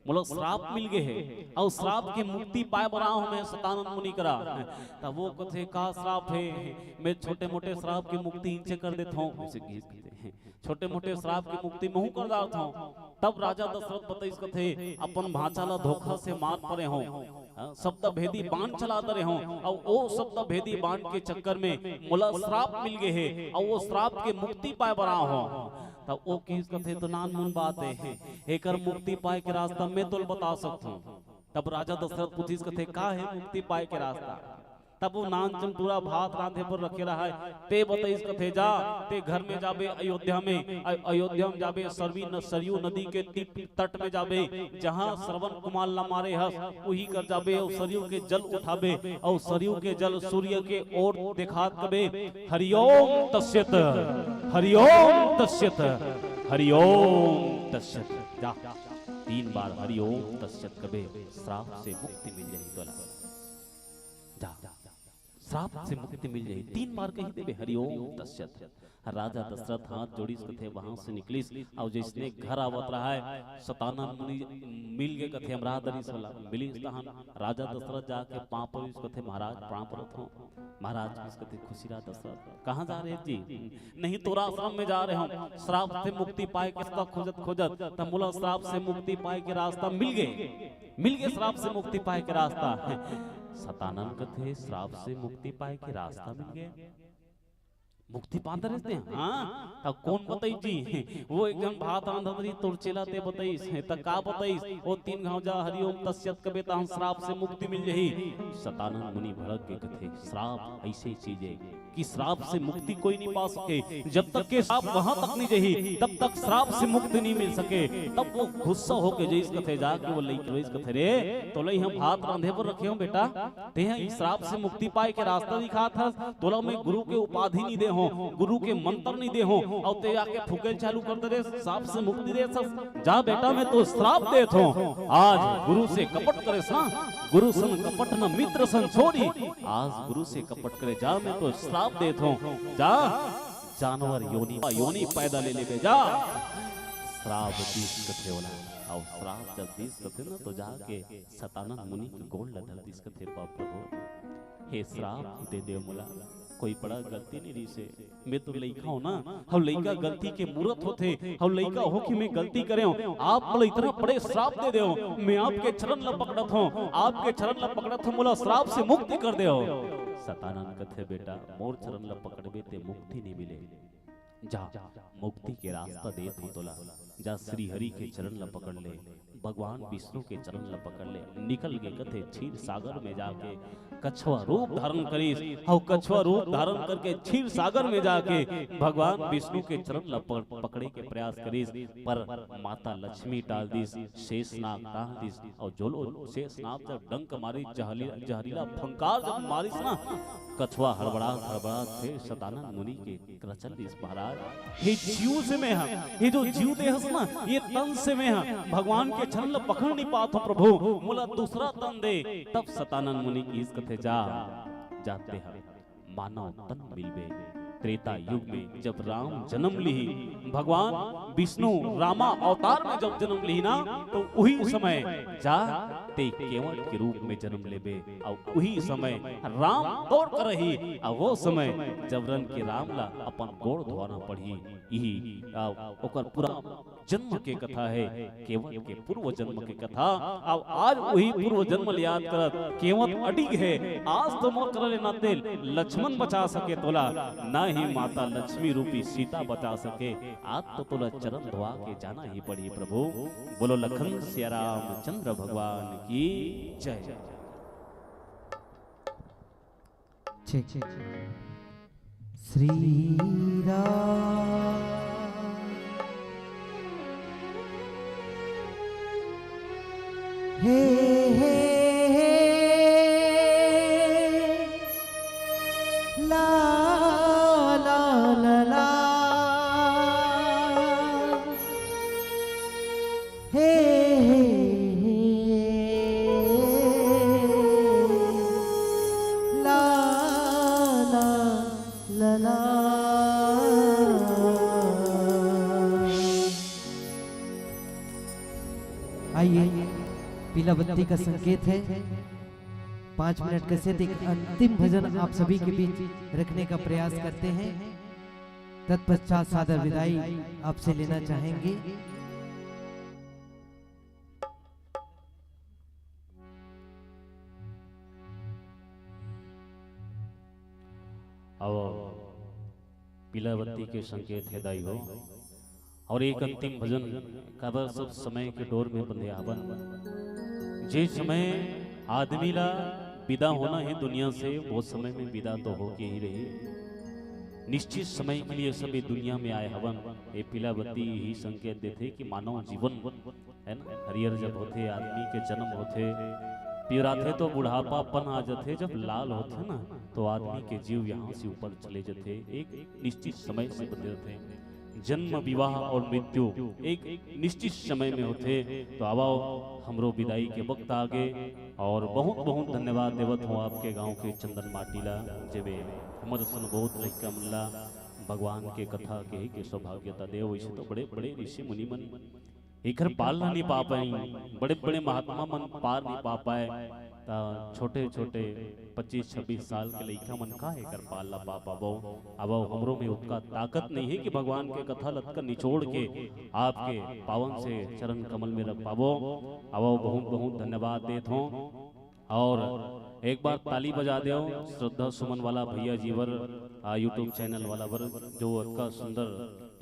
मोला श्राप मिल गे हे, अउ श्राप के मुक्ति पाए बर आए हंव मैं सतानंद मुनि करा। त वो कथे, का श्राप हे? मैं छोटे मोटे श्राप के मुक्ति इंचे कर देथंव। अइसे किहिस कथे, छोटे मोटे श्राप के मुक्ति महूं कर डारथंव। तब राजा दशरथ बताइस कथे, अपन भांचा ला धोखा से मार परे हंव, हाँ, शब्द भेदी बाण चला दे रहे हंव, अउ ओ शब्द भेदी बाण के चक्कर में मोला श्राप मिल गे हे, अउ ओ श्राप के मुक्ति पाए बर आए हंव। तब ओ किहिस कथे, तो नानमुन बात हे, एकर मुक्ति पाए के रास्ता मैं तोला बता सकथंव। तब राजा दशरथ पूछिस कथे, का हे मुक्ति पाए के रास्ता? तब वो नानचुन टूरा भात रांधे बर रखे रहय, ते बताइस कथे, जा, ते घर में जाबे अयोध्या में, अ-, अयोध्या में जाबे, सरवी न-, सरयू नदी के तीर तट में जाबे, जहां श्रवण कुमार ला मारे हस, उही कर जाबे, अउ सरयू के जल उठाबे, अउ सरयू के जल सूर्य के ओर देखात कबे, हरिओम तस्यत, हरिओम तस्यत, हरिओम तस्यत। जा, तीन बार हरिओम तस्यत कबे, श्राप से मुक्ति मिल जाही तोला। जा, श्राप से मुक्ति मिल जाही। तीन बार कहि देबे, हरि ओम तस्सत्। राजा दशरथ हाथ जोड़िस कथे, वहां से निकलिस, अउ जइसने घर आवत रहय, सतानन मुनि मिल गे कथे, अमरादरिस वाला मिलिस तहन राजा दशरथ जाके पांव परिस कथे, महाराज, प्रणाम करत हंव। महाराज कहिस कथे, खुशी रहा दशरथ, कहां जा रहे जी? नहीं, तोर आश्रम में जा रहे हंव, श्राप से मुक्ति पाए के रास्ता खोजत खोजत, त मोला श्राप से मुक्ति पाए के रास्ता मिल गे, मिल गे श्राप से मुक्ति पाए के रास्ता। सतानन कथे, श्राप से मुक्ति पाए के रास्ता मिल गे? मुक्ति पांत रहते हैं। हाँ, त कोन बताइस जी? वो एक झन भात रांधत रहिस, तोर चेला ते बताइस। त का बताइस? वो तीन घांव जा हरि ओम तस्सत् कबे, तहन श्राप से मुक्ति मिल जाही। सतानन मुनि भड़क के कथे, श्राप अइसे चीज हे कि श्राप से मुक्ति कोई नहीं पा सके। जब तक के श्राप वहां तक नहीं जाही, तब तक श्राप से मुक्ति नहीं मिल सके। तब वो गुस्सा होके जइस कथे, जाके वो लइका रोइस कथे, रे, तोला इहां भात रांधे बर रखे हंव बेटा, तेहा ई श्राप से मुक्ति पाए के रास्ता दिखात हस, तोला मैं गुरु के उपाधि नहीं दे हंव, गुरु के मंत्र नहीं दे हंव, अउ ते आके फूके ल चालू कर दे रे, श्राप से मुक्ति देत हस। जा बेटा, मैं तो श्राप देत हंव, आज गुरु से कपट करेस ना, गुरु सन कपट न मित्र सन छोरी, आज गुरु से कपट करे, जा मैं तो श्राप देत हंव, जा जानवर योनि, योनि पैदा ले लेबे, जा। श्राप दिस कथे ओला, अउ श्राप जब दिस कथे ना, तो जाके सतानन मुनि के गोड़ ल धर दिस कथे, "बाप प्रभु, हे श्राप दे देव मोला, कोई बड़ा गलती नहीं रहिस हे। मैं तो लइका हंव ना, हव लइका गलती के मूरत होथे, हव लइका होके मैं गलती करे हंव, आप मोला इतना बड़े श्राप दे देव, मैं आपके चरण ल पकड़त हंव, आपके चरण ल पकड़त हंव, मोला श्राप से मुक्ति कर देव।" सतानन कथे, "बेटा, मोर चरण ल पकड़बे ते मुक्ति नहीं मिले।" जा, मुक्ति के रास्ता देत हंव तोला। जा, श्री हरि के चरण ल पकड़ ले, भगवान विष्णु के चरण ल पकड़ ले। निकल गे कथे क्षीर सागर में जाके कछुआ रूप धारण करिस। अउ कछुआ रूप धारण करके क्षीर सागर में जाके भगवान विष्णु के चरण ल पकड़, पकड़े के प्रयास करिस, पर माता लक्ष्मी टाल दिस, शेषनाग टाल दिस। अउ जोलो शेषनाग जब डंक मारिस, जहली-, जहरीला फंकार जब मारिस ना, कछुआ हड़बड़ात हड़बड़ात फेर सतानन मुनि के करा चल दिस, महाराज, हे जीव से मैं हा, हे जो जीव दे हस ना, ये तन से मैं हा भगवान के चरण ल पकड़ नहीं पात हंव प्रभु, मोला दूसरा तन दे। तब सतानन मुनि कहिस कथे, जा, जा ते हा मानव तन मिलबे। त्रेता युग में जब राम जन्म लिही, भगवान विष्णु रामा अवतार में जब जन्म लिही ना, तो उही समय जा ते केवट के रूप में जन्म लेबे, अउ उही समय राम तोर करा रही, अउ वो समय जबरन के राम ला अपन गोड़ धोवाना पड़ही। इही, अउ ओकर पूरा जन्म के कथा हे, केवट के पूर्व जन्म के कथा। अउ आज उही पूर्व जन्म ल याद करत केवट अडिग हे। आज तो मोर करा ले ना ते लक्ष्मण बचा सके तोला, ना ही माता लक्ष्मी रूपी सीता बचा सके। आज तो तोला चरण धोवा के जाना ही पड़ही प्रभु। बोलो लखन सिया रामचंद्र भगवान की जय। ठीक। श्री राम। हे, हे, हे। ला, ला, ला, ला। हे, हे, हे, ला, ला, ला, ला। आइए, पीला बत्ती का संकेत है। पाँच मिनट का set, एक अंतिम भजन आप सभी के बीच रखने का प्रयास करते हैं। तत्पश्चात सादर विदाई आपसे लेना चाहेंगे। अब पीला बत्ती के संकेत हे दाई हो, अउ एक अंतिम भजन, काबर सब समय के डोर में बंधे हावन। जे समय आदमी ला विदा होना हे दुनिया से, वो समय में विदा तो होके ही रही। निश्चित समय के लिए सभी दुनिया में आए हवन। ये पीला बत्ती ही संकेत देथे कि मानव जीवन, है ना, हरियर जब होथे, आदमी के जन्म होथे, पियराथे तो बुढ़ापापन आ जाथे, जब लाल होथे ना, तो आदमी के जीव यहाँ से ऊपर चले जाथे, एक निश्चित समय से बंधे रहथे। जन्म, विवाह और मृत्यु एक निश्चित समय में होथे। तो आवव, हमरो विदाई के वक्त आगे और बहुत बहुत धन्यवाद देवत हूँ आपके गांव के चंदन माटी ला, जेमे हमर सन बहुत लइका मन ला भगवान के कथा कहे के सौभाग्यता देव। वैसे तो बड़े बड़े ऋषि मुनि मन एकर पाल ला नहीं पा पाए, बड़े बड़े महात्मा मन पार नहीं पा पाए, ता छोटे छोटे पच्चीस छब्बीस साल के लइका मन का एकर पाल ला पा पाबो? अब हमरो में उतना ताकत नहीं है कि भगवान के कथा लतका निचोड़ के आपके पावन से चरण कमल में रख पाबो। अब बहुत बहुत धन्यवाद देत हूँ। और एक बार ताली बजा दो श्रद्धा सुमन वाला भैया जी बर, आ, YouTube चैनल वाला बर, जो अतका सुंदर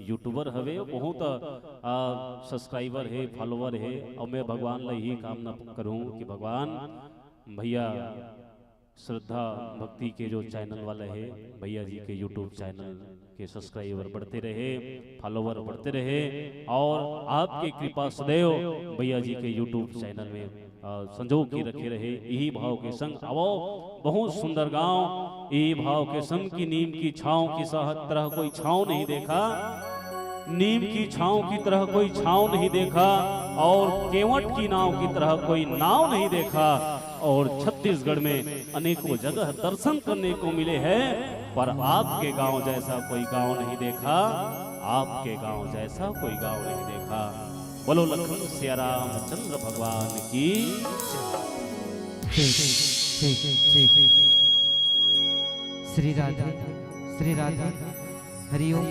यूट्यूबर हवे, बहुत आ, सब्सक्राइबर है, फॉलोअर है। और मैं भगवान ला यही कामना करूँ कि भगवान भैया श्रद्धा भक्ति के जो चैनल वाला है, भैया जी के YouTube चैनल के सब्सक्राइबर बढ़ते रहे, फॉलोअर बढ़ते रहे और आपके कृपा सदैव भैया जी के YouTube चैनल में आ, संजो के रखे रहे। यही भाव के संग आवो, बहुत सुंदर गांव, यही भाव के संग की नीम की छांव की सा तरह कोई छांव नहीं देखा, नीम की छांव की तरह कोई छांव नहीं देखा और केवट की नाव की तरह कोई नाव नहीं देखा। और छत्तीसगढ़ में अनेकों जगह दर्शन करने को मिले हैं, पर आपके गांव जैसा कोई गांव नहीं देखा, आपके गांव जैसा कोई गांव नहीं देखा। बोलो लखन सिया रामचंद्र भगवान की। ठीक, ठीक, ठीक। श्री राधे, श्री राधे। हरिओम।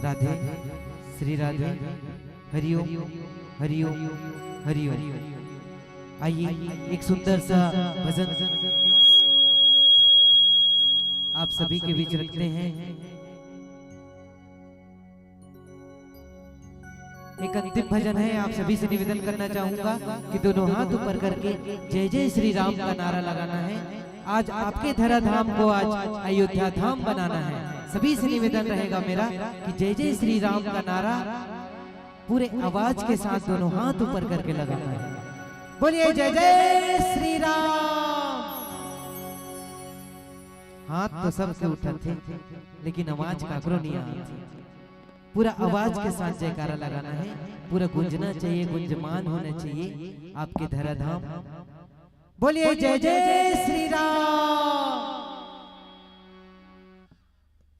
राधे, श्री राधे। हरिओम, हरिओम, हरिओम। आइए, एक सुंदर सा भजन आप सभी के बीच रखते हैं। एक अंतिम भजन है, आप सभी से निवेदन करना चाहूंगा कि दोनों हाथ ऊपर करके जय जय श्री राम का नारा लगाना है। आज आपके धराधाम को आज अयोध्या धाम बनाना है। सभी से निवेदन रहेगा मेरा कि जय जय श्री राम का नारा पूरे आवाज के साथ दोनों हाथ ऊपर करके लगाना है। बोलिए जय जय श्री राम। हाथ तो सबके उठत थे, लेकिन आवाज काकरो नहीं आती। पूरा आवाज के साथ जयकारा लगाना है, पूरा गूंजना चाहिए, गुंजमान होना चाहिए आपके धराधाम। बोलिए जय जय श्री राम।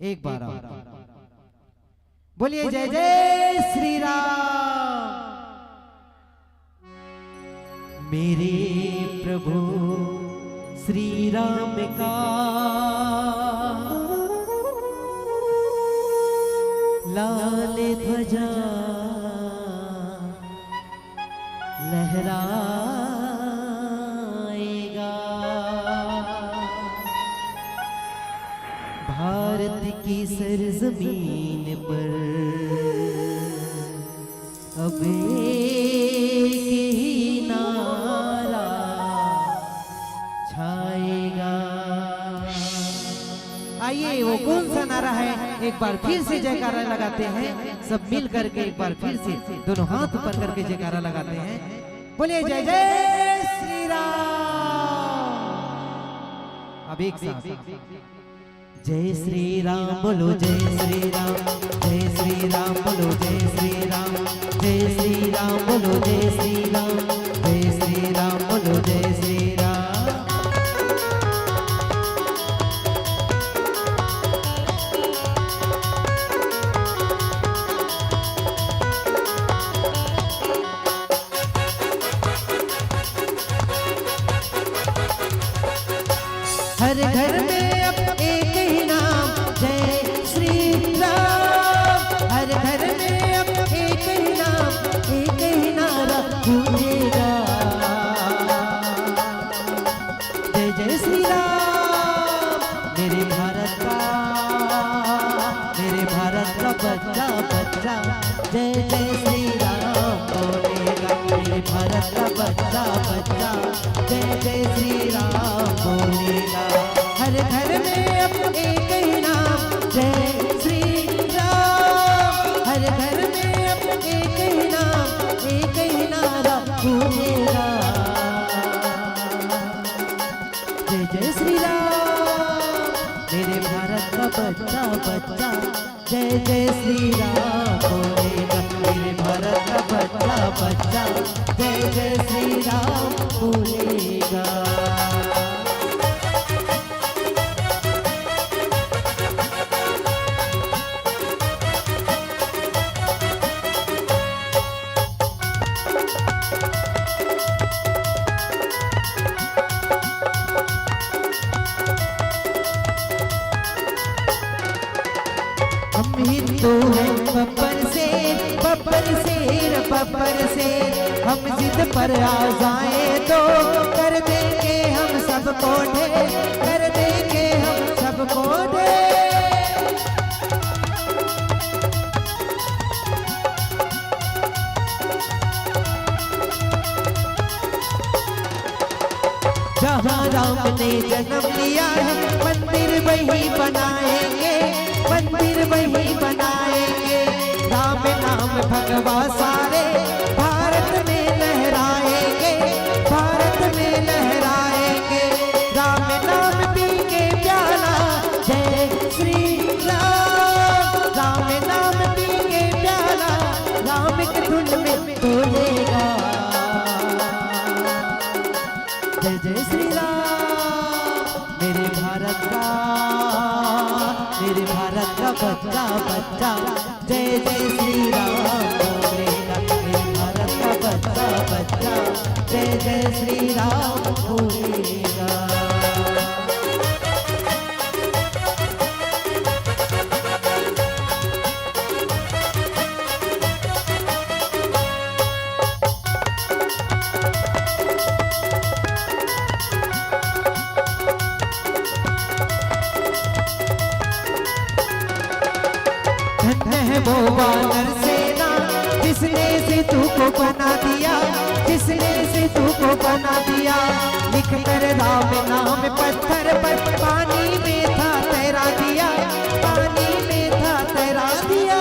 एक बार और बोलिए जय जय श्री राम। मेरे प्रभु श्री राम का लाल ध्वजा लहराएगा। भारत की सरजमीन पर अब एक ही नारा छाएगा। आइए, वो कौन सा नारा है, एक बार फिर से जयकारा लगाते हैं, सब मिल करके एक बार फिर से दोनों हाथ ऊपर करके जयकारा लगाते हैं। बोलिए जय जय श्री राम। अब एक साथ जय श्री राम बोलो, जय श्री राम, जय श्री राम बोलो, जय श्री राम, जय श्री राम बोलो, जय श्री राम, जय श्री राम बोलो, जय श्री राम। हर घर में अब एक ही नाम जय श्री राम। हर घर में अब एक ही नाम, एक ही नारा गूंजेगा। जय जय श्री राम। मेरे भारत का, मेरे भारत का बच्चा बच्चा जय जय श्री राम बोलेगा। मेरे भारत का बच्चा बच्चा जय जय श्री राम बोलेगा। हर घर में अब एक ही नाम जय श्री राम। हर घर में अब एक ही नाम, एक ही नारा गूंजेगा। जय जय श्री राम। मेरे बच्चा बच्चा जय जय श्री राम बोलेगा, मेरे भारत का बच्चा बच्चा जय जय श्री राम बोलेगा। हम हिंदू हैं बब्बर शेर, बब्बर शेर, बब्बर शेर। हम जिद पर आ जाए तो कर देंगे हम सबको ढेर, कर देंगे हम सबको ढेर। जहाँ राम ने जन्म लिया है, मंदिर वहीं बनाएंगे, मंदिर वहीं बनाएंगे। राम नाम भगवा सारे भारत में लहराएंगे, भारत में लहराएंगे। राम नाम पी के प्याला, जय श्री राम। राम नाम पी के प्याला, राम की धुन में डोलेगा। जय जय श्री राम, मेरे भारत का, मेरे भारत का बच्चा बच्चा जय जय श्री राम बोलेगा। मेरे भारत का बच्चा बच्चा जय जय श्री राम बोलेगा। धन्य है वो वानर सेना, जिसने सेतु को बना दिया, जिसने सेतु को बना दिया। लिख कर राम नाम पत्थर पर, पानी में था तैरा दिया, पानी में था तैरा दिया।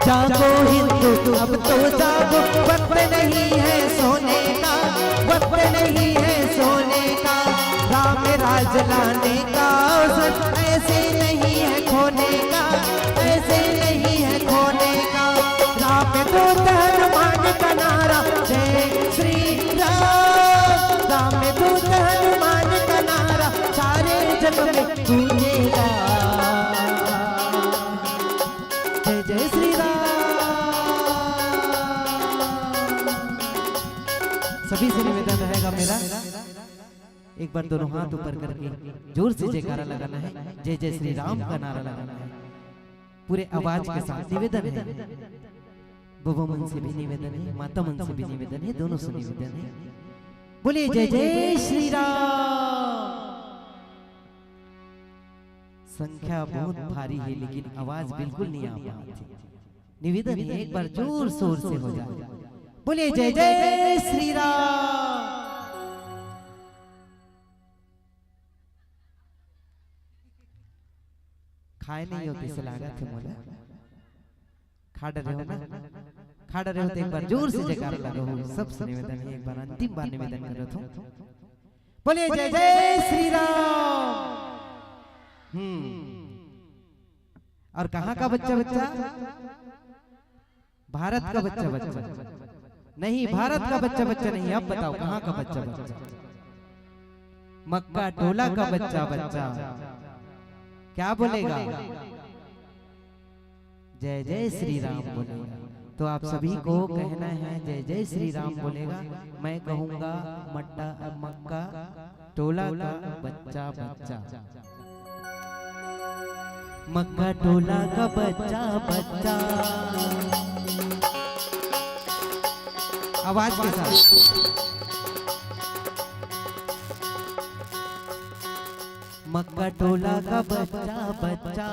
जागो हिंदू, अब तो जागो, वक्त नहीं है सोने का, वक्त नहीं है सोने का। राम राज लाने का अवसर ऐसे नहीं है खोने का, ऐसे नहीं है खोने का। राम दूत हनुमान का नारा, जय श्री राम। राम दूत हनुमान का नारा सारे जग में गूंजेगा। जय जय श्री राम। सभी से निवेदन रहेगा मेरा, एक बार दोनों हाथ ऊपर करके जोर से जयकारा लगाना है, जय जय श्री राम का नारा लगाना है। पूरे आवाज के साथ निवेदन है, बबा मन से भी निवेदन है, माता मन से भी निवेदन है, दोनों से निवेदन है। बोलिए जय जय श्री राम। संख्या बहुत भारी है, लेकिन आवाज बिल्कुल नहीं आ पा रही। निवेदन है, एक बार जोर शोर से हो जाए। बोलिए जय जय श्री राम। खाए नहीं होते से लागत है मोला। खा डरे हो ना? खा डरे हो तो एक बार जोर से जयकारा लगाओ। सबसे निवेदन है, एक बार अंतिम बार निवेदन कर रहा था। बोलिए जय जय श्री राम। हम्म। और कहाँ का बच्चा बच्चा? भारत का बच्चा बच्चा नहीं, भारत का बच्चा बच्चा नहीं। अब बताओ कहाँ का बच्चा बच्चा? मक्का टोला का बच्चा बच्चा क्या बोलेगा? जय जय श्री राम बोलेगा। तो आप सभी को कहना है जय जय श्री राम बोलेगा। मैं कहूंगा मट्टा, मक्का टोला का बच्चा बच्चा। मक्का टोला का बच्चा बच्चा। आवाज के साथ। मक्का टोला का बच्चा बच्चा।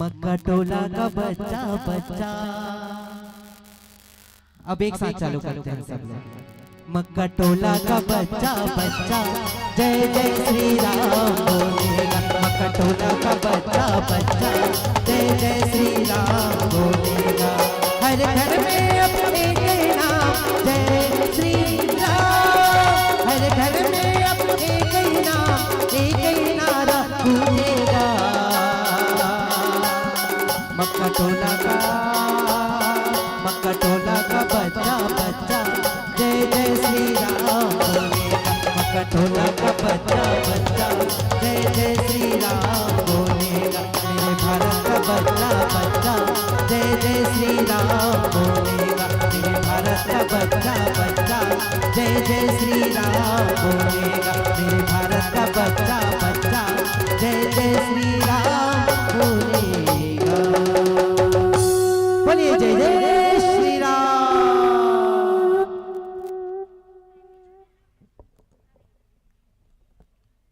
मक्का टोला का बच्चा बच्चा। अब एक साथ चालू करते हैं सब लोग। मक्का टोला का बच्चा बच्चा जय जय श्री राम बोलेगा। मक्का टोला का बच्चा बच्चा जय जय श्री राम बोलेगा। हर घर में अब एक ही नाम जय श्री राम। हर घर में अब एक ही नाम, एक ही नारा गूंजेगा। मक्का टोला का, मक्का टोला का बच्चा बच्चा जय जय श्री राम बोलेगा। मक्का टोला का बच्चा बच्चा जय जय श्री राम बोलेगा। मेरे भारत का बच्चा बच्चा जय जय श्री राम बोलेगा। मेरे भारत का बच्चा बच्चा जय जय श्री राम बोलेगा। मेरे भारत का बच्चा बच्चा जय जय श्री राम बोलेगा। बोलिए जय जय श्री राम।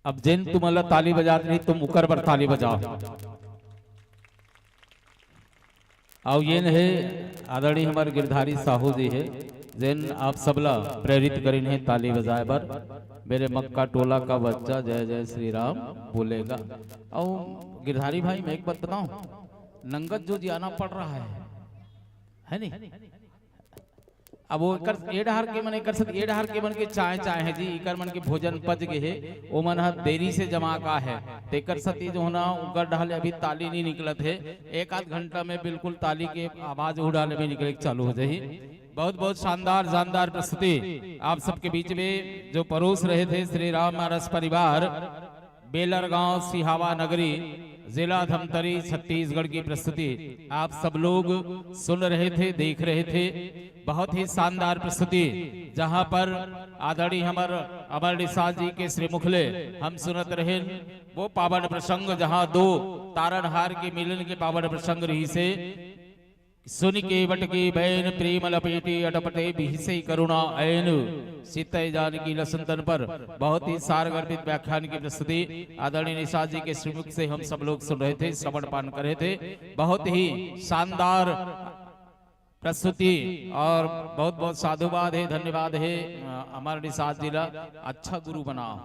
अब जेन तुमन ला ताली बजात रही, तुम उकर बर ताली बजाओ। अउ येन हे आदरणीय हमर गिरधारी साहू जी हे, जेन आप सबला प्रेरित करिन हे ताली बजाए बर। मेरे मक्का टोला का बच्चा जय जय श्री राम बोलेगा। अउ गिरधारी भाई, मैं एक बात बताऊं, नंगत जो जियाना पड़ रहा है, है नहीं? अब वो एकर ए डहर के मन, एकर से ए डहर के मन के चाय चाय है जी, एकर मन के भोजन पच गे हे, ओ मन ह देरी से जमा का है, तेकर सती जो होना उकर डहर ले अभी ताली नहीं निकलत हे। एक आध घंटा में बिल्कुल ताली के आवाज उड़ाले में निकले चालू हो जाही। बहुत बहुत शानदार जानदार प्रस्तुति आप सबके बीच में जो परोस रहे थे श्री राम आरस परिवार, बेलरगांव, सिहावा नगरी, जिला धमतरी, छत्तीसगढ़ की प्रस्तुति आप सब लोग सुन रहे थे, देख रहे थे। बहुत ही शानदार प्रस्तुति, जहां पर आदरणीय हमर अमर निषाद जी के श्रीमुख ले हम सुनत रहे वो पावन प्रसंग, जहां दो तारनहार के मिलन के पावन प्रसंग रहिसे। सुनि केवट के बैन प्रेम लपेटे अटपटे बिहसे करुणा ऐन। सीतै जानकी लसंतन पर बहुत ही सारगर्भित व्याख्यान की प्रस्तुति आदरणीय निषाद जी के श्रीमुख से हम सब लोग सुन रहे थे, श्रवण पान कर रहे थे। बहुत ही शानदार प्रस्तुति और बहुत बहुत साधुवाद है, धन्यवाद है। अ, अमर निषाद जी ला अच्छा गुरु बनाओ,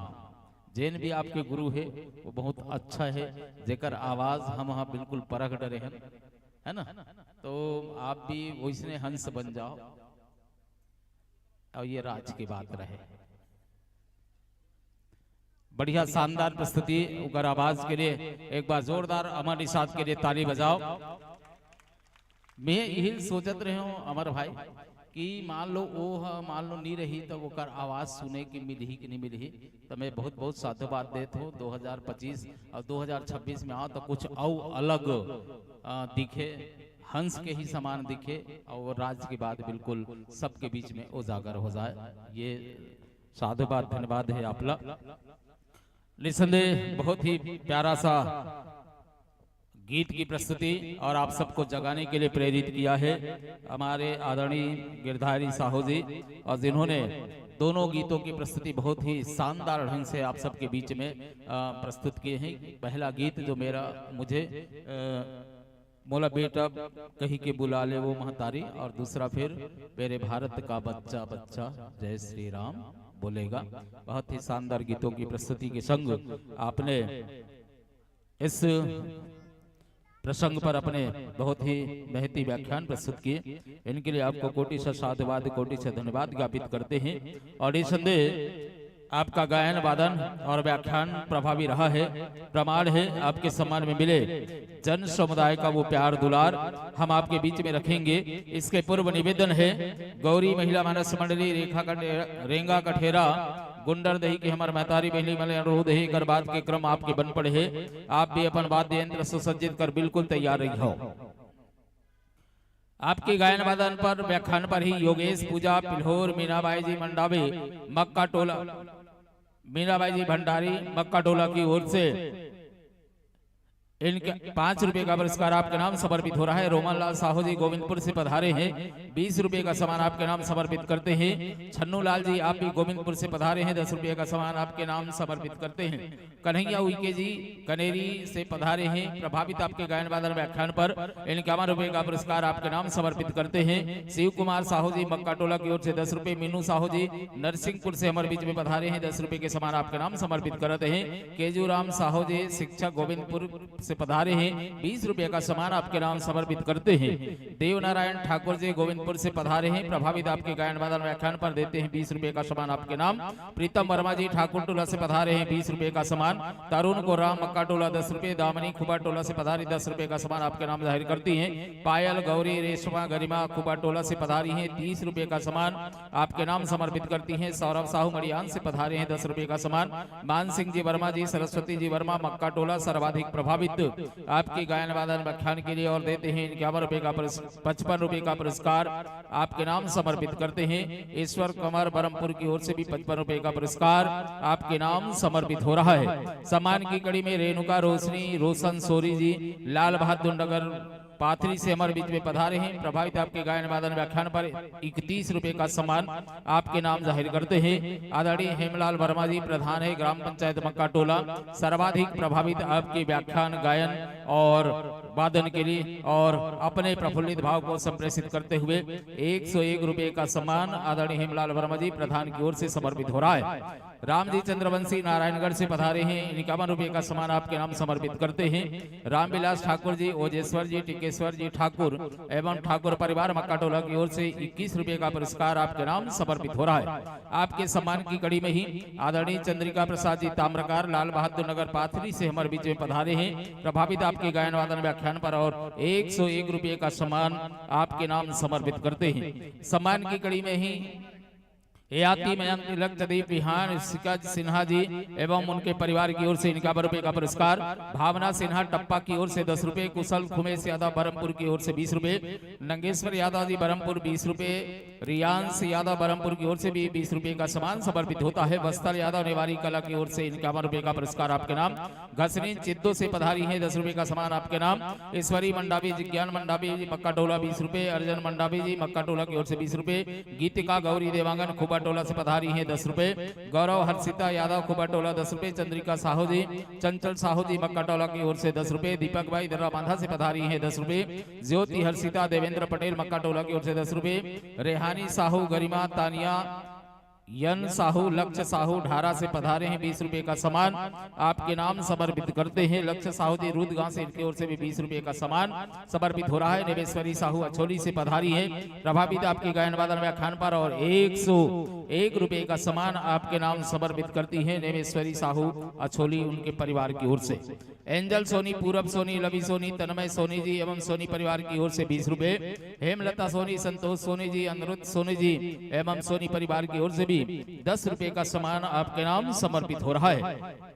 जेन भी आपके गुरु है वो बहुत अच्छा है, जेकर आवाज हम वहाँ बिल्कुल परख डरे हैं, है ना? तो आप भी वैसने हंस बन जाओ। और ये राज की बात रहे। बढ़िया शानदार प्रस्तुति, उकर आवाज के लिए एक बार जोरदार अमर निषाद के लिए ताली बजाओ। मैं यही सोचत रहे हूँ अमर भाई कि मान लो वो ह, मान लो नहीं रही तो ओकर आवाज सुने की मिलही कि नहीं मिलही। तो मैं बहुत बहुत साधुवाद देत हूँ। दो हज़ार पच्चीस और दो हज़ार छब्बीस में आओ तो कुछ अउ अलग, अ, दिखे, हंस के ही समान दिखे और राज की बात बिल्कुल सबके बीच में उजागर हो जाए। ये साधुवाद धन्यवाद है आपला। निसंदेह बहुत ही प्यारा सा गीत की प्रस्तुति और आप सबको जगाने के लिए प्रेरित किया है हमारे आदरणीय गिरधारी साहू जी, और जिन्होंने दोनों गीतों की प्रस्तुति बहुत ही शानदार ढंग से आप सबके बीच में, अ, प्रस्तुत किए हैं। पहला गीत जो मेरा, मुझे, अ, मोला बेटा कही के बुला ले वो महतारी, और दूसरा फिर मेरे भारत का बच्चा बच्चा जय श्री राम बोलेगा। बहुत ही शानदार गीतों की प्रस्तुति के संग आपने इस प्रसंग पर अपने बहुत ही महती व्याख्यान प्रस्तुत किए। इनके लिए आपको कोटि से साधुवाद, कोटि से धन्यवाद ज्ञापित करते हैं। और निसंदेह आपका गायन वादन और व्याख्यान प्रभावी रहा है, प्रमाण है आपके सम्मान में मिले जन समुदाय का वो प्यार दुलार हम आपके बीच में रखेंगे। इसके पूर्व निवेदन है गौरी महिला मानस मंडली रेखा कटे-, रेंगा कठेरा गुंडरदेही के हमर महतारी बहिनी मन ले अनुरोध हे, एकर बाद के क्रम आपके बन पड़े हे। आप भी अपन वाद्य यंत्र सुसज्जित कर बिल्कुल तैयार रहिहौ। आपके गायन वादन पर, व्याख्यान पर ही योगेश पूजा, पिल्होर, मीनाबाई जी मंडावी, मक्का टोला, मीनाबाई जी भंडारी, मक्का टोला की ओर से इनके पाँच रुपए का पुरस्कार आपके नाम समर्पित हो रहा है। रोमन लाल साहू जी गोविंदपुर से पधारे हैं, बीस रुपए का सामान आपके नाम समर्पित करते हैं। छन्नू लाल जी, आप भी गोविंदपुर से पधारे हैं, दस रुपए का सामान आपके नाम समर्पित करते हैं। कन्हैया उइके जी कनेरी से पधारे हैं, प्रभावित आपके गायन वादन व्याख्यान पर इक्यावन रुपए का पुरस्कार आपके नाम समर्पित करते हैं। शिव कुमार साहू जी मक्का टोला की ओर से दस रुपए, मीनू साहू जी नरसिंहपुर से हमारे बीच में पधारे हैं, दस रुपए के सामान आपके नाम समर्पित करते हैं। केजू राम साहू जी शिक्षक गोविंदपुर से पधारे हैं, बीस रुपए का सामान आपके नाम समर्पित करते हैं। देवनारायण ठाकुर जी गोविंदपुर से पधारे हैं, प्रभावित आपके गायन वादन व्याख्यान पर देते हैं बीस रुपए का सामान आपके नाम। प्रीतम वर्मा जी ठाकुर टोला से पधारे हैं, बीस रुपए का सामान। तरुण को राम मक्का टोला दस रुपए, दामिनी खुबा टोला से पधारी, दस रुपए का सामान आपके नाम जाहिर करती हैं। पायल, गौरी, रेशमा, गरिमा खुबा टोला से पधारी हैं, तीस रुपए का सामान आपके नाम समर्पित करती हैं। सौरभ साहू मड़ियान से पधारे हैं, दस रुपए का सामान। मान सिंह जी वर्मा जी, सरस्वती जी वर्मा मक्का टोला सर्वाधिक प्रभावित आपके गायन वादन व्याख्यान के लिए और देते हैं इक्यावन रुपए का पुरस-, पचपन रुपए का पुरस्कार आपके नाम समर्पित करते हैं। ईश्वर कुमार बरमपुर की ओर से भी पचपन रुपए का पुरस्कार आपके नाम समर्पित हो रहा है। सम्मान की कड़ी में रेणुका, रोशनी, रोशन, सोरी जी लाल बहादुर नगर पाथरी से हमारे बीच में पधारे हैं, प्रभावित आपके गायन वादन व्याख्यान पर इकतीस रुपए का सम्मान आपके नाम जाहिर करते हैं। आदरणीय हेमलाल वर्मा जी प्रधान है ग्राम पंचायत मक्का टोला, सर्वाधिक प्रभावित आपके व्याख्यान गायन और वादन के लिए और अपने प्रफुल्लित भाव को संप्रेषित करते हुए एक सौ एक रुपए का सम्मान आदरणीय हेमलाल वर्मा जी प्रधान की ओर से समर्पित हो रहा है। राम जी चंद्रवंशी नारायणगढ़ से पधारे हैं, इक्यावन रुपए का सम्मान आपके नाम समर्पित करते हैं। रामविलास ठाकुर जी, ओजेश्वर जी, टिकेश्वर जी ठाकुर एवं ठाकुर परिवार मक्का टोला की ओर से इक्कीस रुपए का पुरस्कार आपके नाम समर्पित हो रहा है। आपके सम्मान की कड़ी में ही आदरणीय चंद्रिका प्रसाद जी ताम्रकार लाल बहादुर नगर पाथरी से हमारे बीच में पधारे हैं, प्रभावित आपके गायन वादन व्याख्यान पर और एक सौ एक रुपए का सम्मान आपके नाम समर्पित करते हैं। सम्मान की कड़ी में ही याति मयंक लक्षद्वीप विहान सिकज सिन्हा जी एवं उनके परिवार की ओर से इक्यावन रुपए का पुरस्कार, भावना सिन्हा टप्पा की ओर से दस रुपए, कुशल खुमेश यादव बरमपुर की ओर से बीस रुपए, नंगेश्वर यादव जी बरमपुर बीस रुपए, रियांश यादव बरमपुर की ओर से भी बीस रुपए का सम्मान समर्पित होता है। वत्सल यादव नेवारी कला की ओर से इक्यावन रुपए का पुरस्कार आपके नाम। घसनी चिद्दो से पधारी है, दस रुपए का सम्मान आपके नाम। ईश्वरी मंडावी जी, ज्ञान मंडावी जी मक्का टोला बीस रुपए, अर्जन मंडावी जी मक्का टोला की ओर से बीस रुपए, गीतिका गौरी देवांगन खुबा टोला से पधारी है दस रुपए, गौरव हर्षिता यादव खुबा टोला दस रुपए, चंद्रिका साहू जी, चंचल साहू जी मक्का टोला की ओर से दस रुपए, दीपक भाई दर्रा बांधा से पधारी है दस रुपए, ज्योति हर्षिता देवेंद्र पटेल मक्का टोला की ओर से दस रुपए, रेहानी साहू, गरिमा, तानिया, यन साहू, लक्ष्य साहू ढारा से पधारे हैं, बीस रुपए का सम्मान आपके नाम समर्पित करते हैं। लक्ष्य साहू जी रूद गांव से इनकी ओर से भी बीस रुपए का सम्मान समर्पित हो रहा है। निवेश्वरी साहू अछोली से पधारी है, प्रभावित आपके गायन वादन व्याख्यान पर और एक सौ एक रुपए का सम्मान आपके नाम समर्पित करती है निवेश्वरी साहू अछोली उनके परिवार की ओर से। एंजल सोनी, पूरब सोनी, लवी सोनी, तन्मय सोनी जी एवं सोनी परिवार की ओर से बीस रुपए, हेमलता सोनी, संतोष सोनी जी, अनिरुद्ध सोनी जी एवं सोनी परिवार की ओर से भी दस रुपए का सम्मान आपके नाम समर्पित हो रहा है।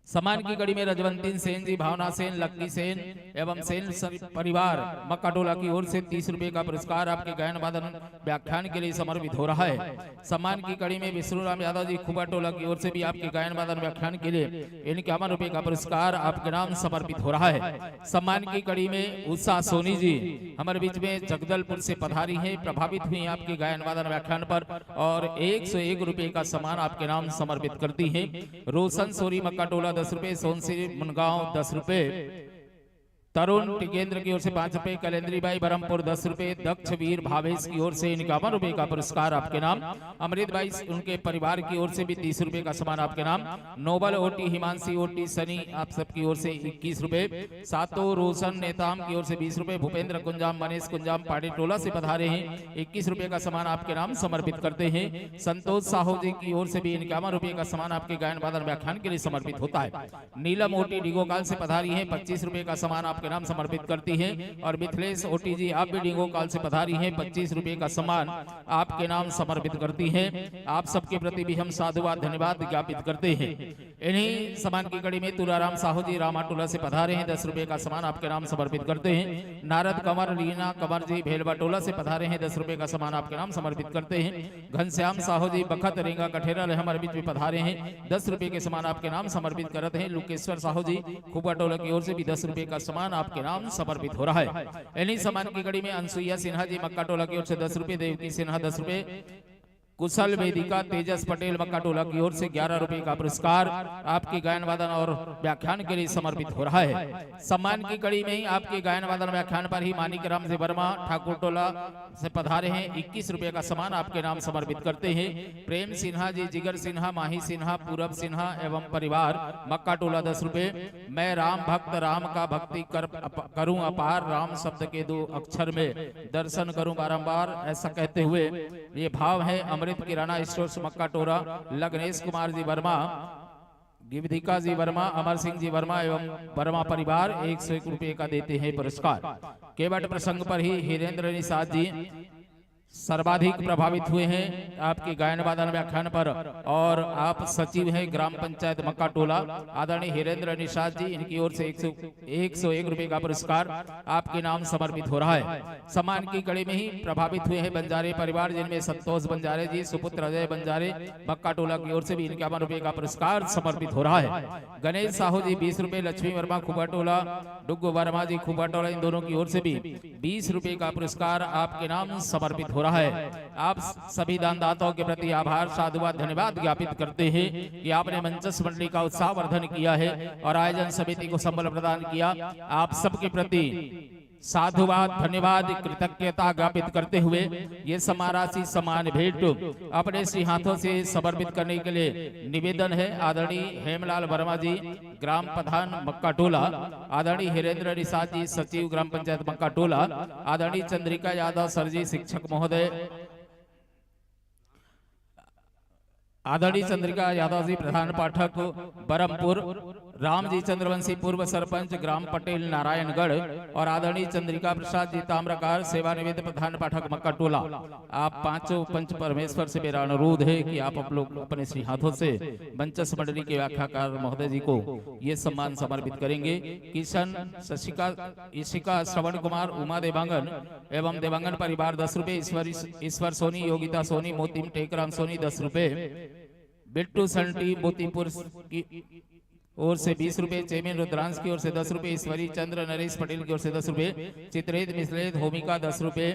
सम्मान की कड़ी में रजवंतीन सेन जी, भावना सेन, लक्की सेन एवं सेन सर-, परिवार मक्का टोला की ओर से तीस रुपए का पुरस्कार आपके गायन वादन व्याख्यान के लिए समर्पित हो रहा है। सम्मान की कड़ी में विष्णुराम यादव जी खुबा टोला की ओर से भी आपके गायन वादन व्याख्यान के लिए इक्यावन रुपए का पुरस्कार आपके नाम समर्पित हो रहा है। सम्मान की कड़ी में उषा सोनी जी हमारे बीच में जगदलपुर से पधारी हैं, प्रभावित हुई आपके गायन वादन व्याख्यान पर और एक सौ एक रुपए का सम्मान आपके नाम समर्पित करती हैं। रोशन सोरी मक्का टोला दस रुपए, सोनसी मुनगांव दस रुपए, तरुण टिकेंद्र की ओर से पाँच रुपए, कलेंद्री बाई बरमपुर दस रुपए, दक्ष वीर भावेश की ओर से इक्यावन रुपए का पुरस्कार आपके नाम, अमृत बाई उनके परिवार की ओर से भी तीस रुपए का सम्मान आपके नाम, नोबल ओटी, हिमांशी ओटी, सनी आप सबकी ओर से इक्कीस रुपए, सातो रोशन नेताम की ओर से बीस रुपए, भूपेंद्र कुंजाम, मनीष कुंजाम पाड़ी टोला से पधारे हैं, इक्कीस रुपए का सम्मान आपके नाम समर्पित करते हैं। संतोष साहू जी की ओर से भी इक्यावन रुपए का सम्मान आपके गायन वादन व्याख्यान के लिए समर्पित होता है। नीलम ओटी डिगोकाल से पधारी हैं, पच्चीस रुपए का सम्मान आपके के नाम समर्पित करती है। और मिथिलेश ओटी जी, आप भी डिंगोकाल से पधारी हैं, पच्चीस रुपए का सम्मान आपके नाम समर्पित करती हैं। आप सबके प्रति भी हम साधुवाद, धन्यवाद ज्ञापित करते हैं। इन्हीं सम्मान की कड़ी में तुलाराम साहू जी रामाटोला से पधारे हैं, दस रुपए का सम्मान आपके नाम समर्पित करते हैं। नारद कंवर, लीना कंवर जी भेलवाटोला से पधारे हैं, दस रुपए का सम्मान आपके नाम समर्पित करते हैं। घनश्याम साहू जी बखत रेंगा कठेरा ले हमारे बीच में पधारे हैं, दस रुपए के सम्मान आपके नाम समर्पित करत हैं। लुकेश्वर साहू जी खुबाटोला की ओर से भी दस रुपए का सम्मान आपके नाम समर्पित हो रहा है। इन्हीं सम्मान की कड़ी में अनसुईया सिन्हा जी मक्काटोला की ओर से दस रुपए, देवकी सिन्हा दस रुपए, कुशल वेदिका तेजस पटेल मक्काटोला की ओर से ग्यारह रुपए का पुरस्कार आपके गायन वादन और व्याख्यान के लिए समर्पित हो रहा है। सम्मान की कड़ी में ही आपके गायन वादन व्याख्यान पर ही मानिक राम जी वर्मा ठाकुर टोला से पधारे हैं, इक्कीस रुपए का सम्मान आपके नाम समर्पित करते हैं। प्रेम सिन्हा जी, जिगर सिन्हा, माही सिन्हा, पूरब सिन्हा एवं परिवार मक्काटोला दस रुपए। मैं राम भक्त राम का भक्ति कर अप, करूं अपार, राम शब्द के दो अक्षर में दर्शन करूं बारंबार, ऐसा कहते हुए ये भाव है अमृत किराना स्टोर्स मक्काटोला, लग्नेश कुमार जी वर्मा, गिवधिका जी वर्मा, अमर सिंह जी वर्मा एवं वर्मा परिवार एक सौ एक रुपए का देते हैं पुरस्कार। केवट प्रसंग पर ही हिरेंद्र निषाद जी सर्वाधिक प्रभावित हुए हैं आपके गायन वादन व्याख्यान पर, और आप सचिव हैं ग्राम पंचायत मक्काटोला, आदरणीय हिरेंद्र निषाद जी, इनकी ओर से एक सौ, एक सौ एक रुपए का पुरस्कार आपके नाम समर्पित हो रहा है। सम्मान की कड़ी में ही प्रभावित हुए हैं बंजारे परिवार, जिनमें संतोष बंजारे जी, सुपुत्र अजय बंजारे, मक्काटोला की ओर से भी इक्यावन रुपए का पुरस्कार समर्पित हो रहा है। गणेश साहू जी बीस रुपए, लक्ष्मी वर्मा खुबाटोला, डुग्गू वर्मा जी खुबाटोला, इन दोनों की ओर से भी बीस रुपए का पुरस्कार आपके नाम समर्पित हो रहा है। आप सभी दानदाताओं के प्रति आभार, साधुवाद, धन्यवाद ज्ञापित करते हैं कि आपने मंचस्थ मंडली का उत्साहवर्धन किया है और आयोजन समिति को संबल प्रदान किया। आप सबके प्रति साधुवाद, धन्यवाद, कृतज्ञता ज्ञापित करते हुए ये सम्मान राशि, सम्मान भेंट अपने श्री हाथों से समर्पित करने के लिए निवेदन है आदरणीय हेमलाल वर्मा जी, ग्राम प्रधान मक्काटोला, आदरणीय हिरेंद्र निषाद जी, सचिव ग्राम पंचायत मक्काटोला, आदरणीय चंद्रिका यादव सर जी, शिक्षक महोदय, आदरणीय चंद्रिका यादव जी, प्रधान पाठक बरमपुर, राम जी चंद्रवंशी, पूर्व सरपंच ग्राम पटेल नारायणगढ़, और आदरणीय चंद्रिका प्रसाद जी ताम्रकार, सेवानिवृत्त प्रधान पाठक मक्काटोला। आप पांचों पंच परमेश्वर से मेरा अनुरोध है कि आप, आप लोग अपने श्री हाथों से मंचस्थ मंडली के व्याख्याकार महोदय जी को ये सम्मान समर्पित करेंगे। किशन, शशिका, इशिका, श्रवण कुमार, उमा देवांगन एवं देवांगन परिवार दस रुपए, ईश्वर, ईश्वर सोनी, योगिता सोनी, मोतीम टेकराम सोनी दस रुपए, बिट्टू सन्टी मोतीपुर की ओर से बीस रुपए, चेमिन रुद्रांश की ओर से दस रुपए, ईश्वरी चंद्र नरेश पटेल की ओर से दस रुपए, चित्रेत मिश्रेत होमिका दस रुपए,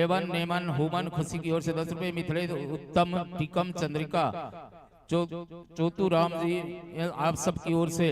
एवन नेमन हुमन खुशी की ओर से दस रुपए, मिथिलेत उत्तम टिकम चंद्रिका चो, चोतू राम जी, आप सबकी ओर से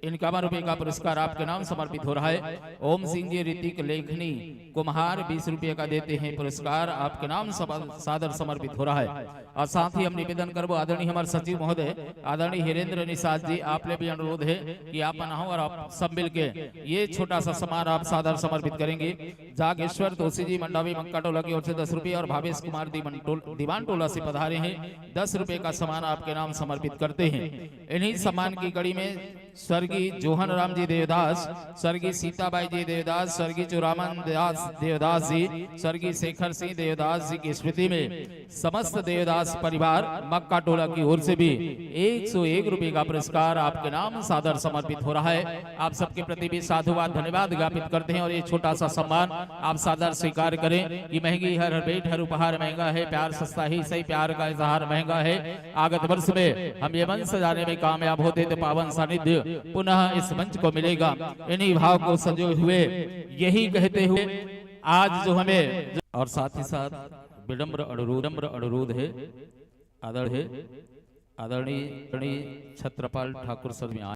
इक्यावन रुपए का पुरस्कार आपके नाम समर्पित हो रहा है। ओम सिंह जी, ऋतिक, लेखनी, कुम्हार बीस रुपए का देते हैं पुरस्कार, आपके नाम सम-, सादर समर्पित हो रहा है। और साथ ही हम निवेदन करबो आदरणीय हमारे सचिव महोदय, आदरणीय हिरेंद्र निषाद जी, आप ले भी अनुरोध है कि आप मन आव और आप सब मिलके ये छोटा सा सम्मान आप सादर समर्पित करेंगे। जागेश्वर दोषी जी मंडावी मंकाटोला की ओर से दस रुपए और भावेश कुमार दीवान टोल-, दीवान टोला से पधारे हैं, दस रुपए का सम्मान आपके नाम समर्पित करते हैं। इन्हीं सम्मान की कड़ी में स्वर्गीय जोहन राम जी देवदास, स्वर्गीय सीताबाई जी देवदास, स्वर्गीय चुरामन दास देवदास जी, स्वर्गीय शेखर सिंह देवदास जी की स्मृति में समस्त देवदास परिवार मक्का टोला की ओर से भी एक सौ एक रुपए का पुरस्कार आपके नाम सादर समर्पित हो रहा है। आप सबके प्रति भी साधुवाद, धन्यवाद ज्ञापित करते हैं और ये छोटा सा सम्मान आप सादर स्वीकार करें। ये महंगी हर, हर भेंट, हर उपहार महंगा है, प्यार सस्ता ही सही, प्यार का इजहार महंगा है। आगत वर्ष में हम ये मंच सजाने में कामयाब होते तो पावन सानिध्य पुनः इस मंच को मिलेगा। इन्हीं भाव को सजो हुए, यही कहते हुए आज जो हमें, और साथ ही साथ विनम्र अनुरोध, विनम्र अनुरोध है, आदर है, आदरणीय, आदरणीय छत्रपाल ठाकुर सर में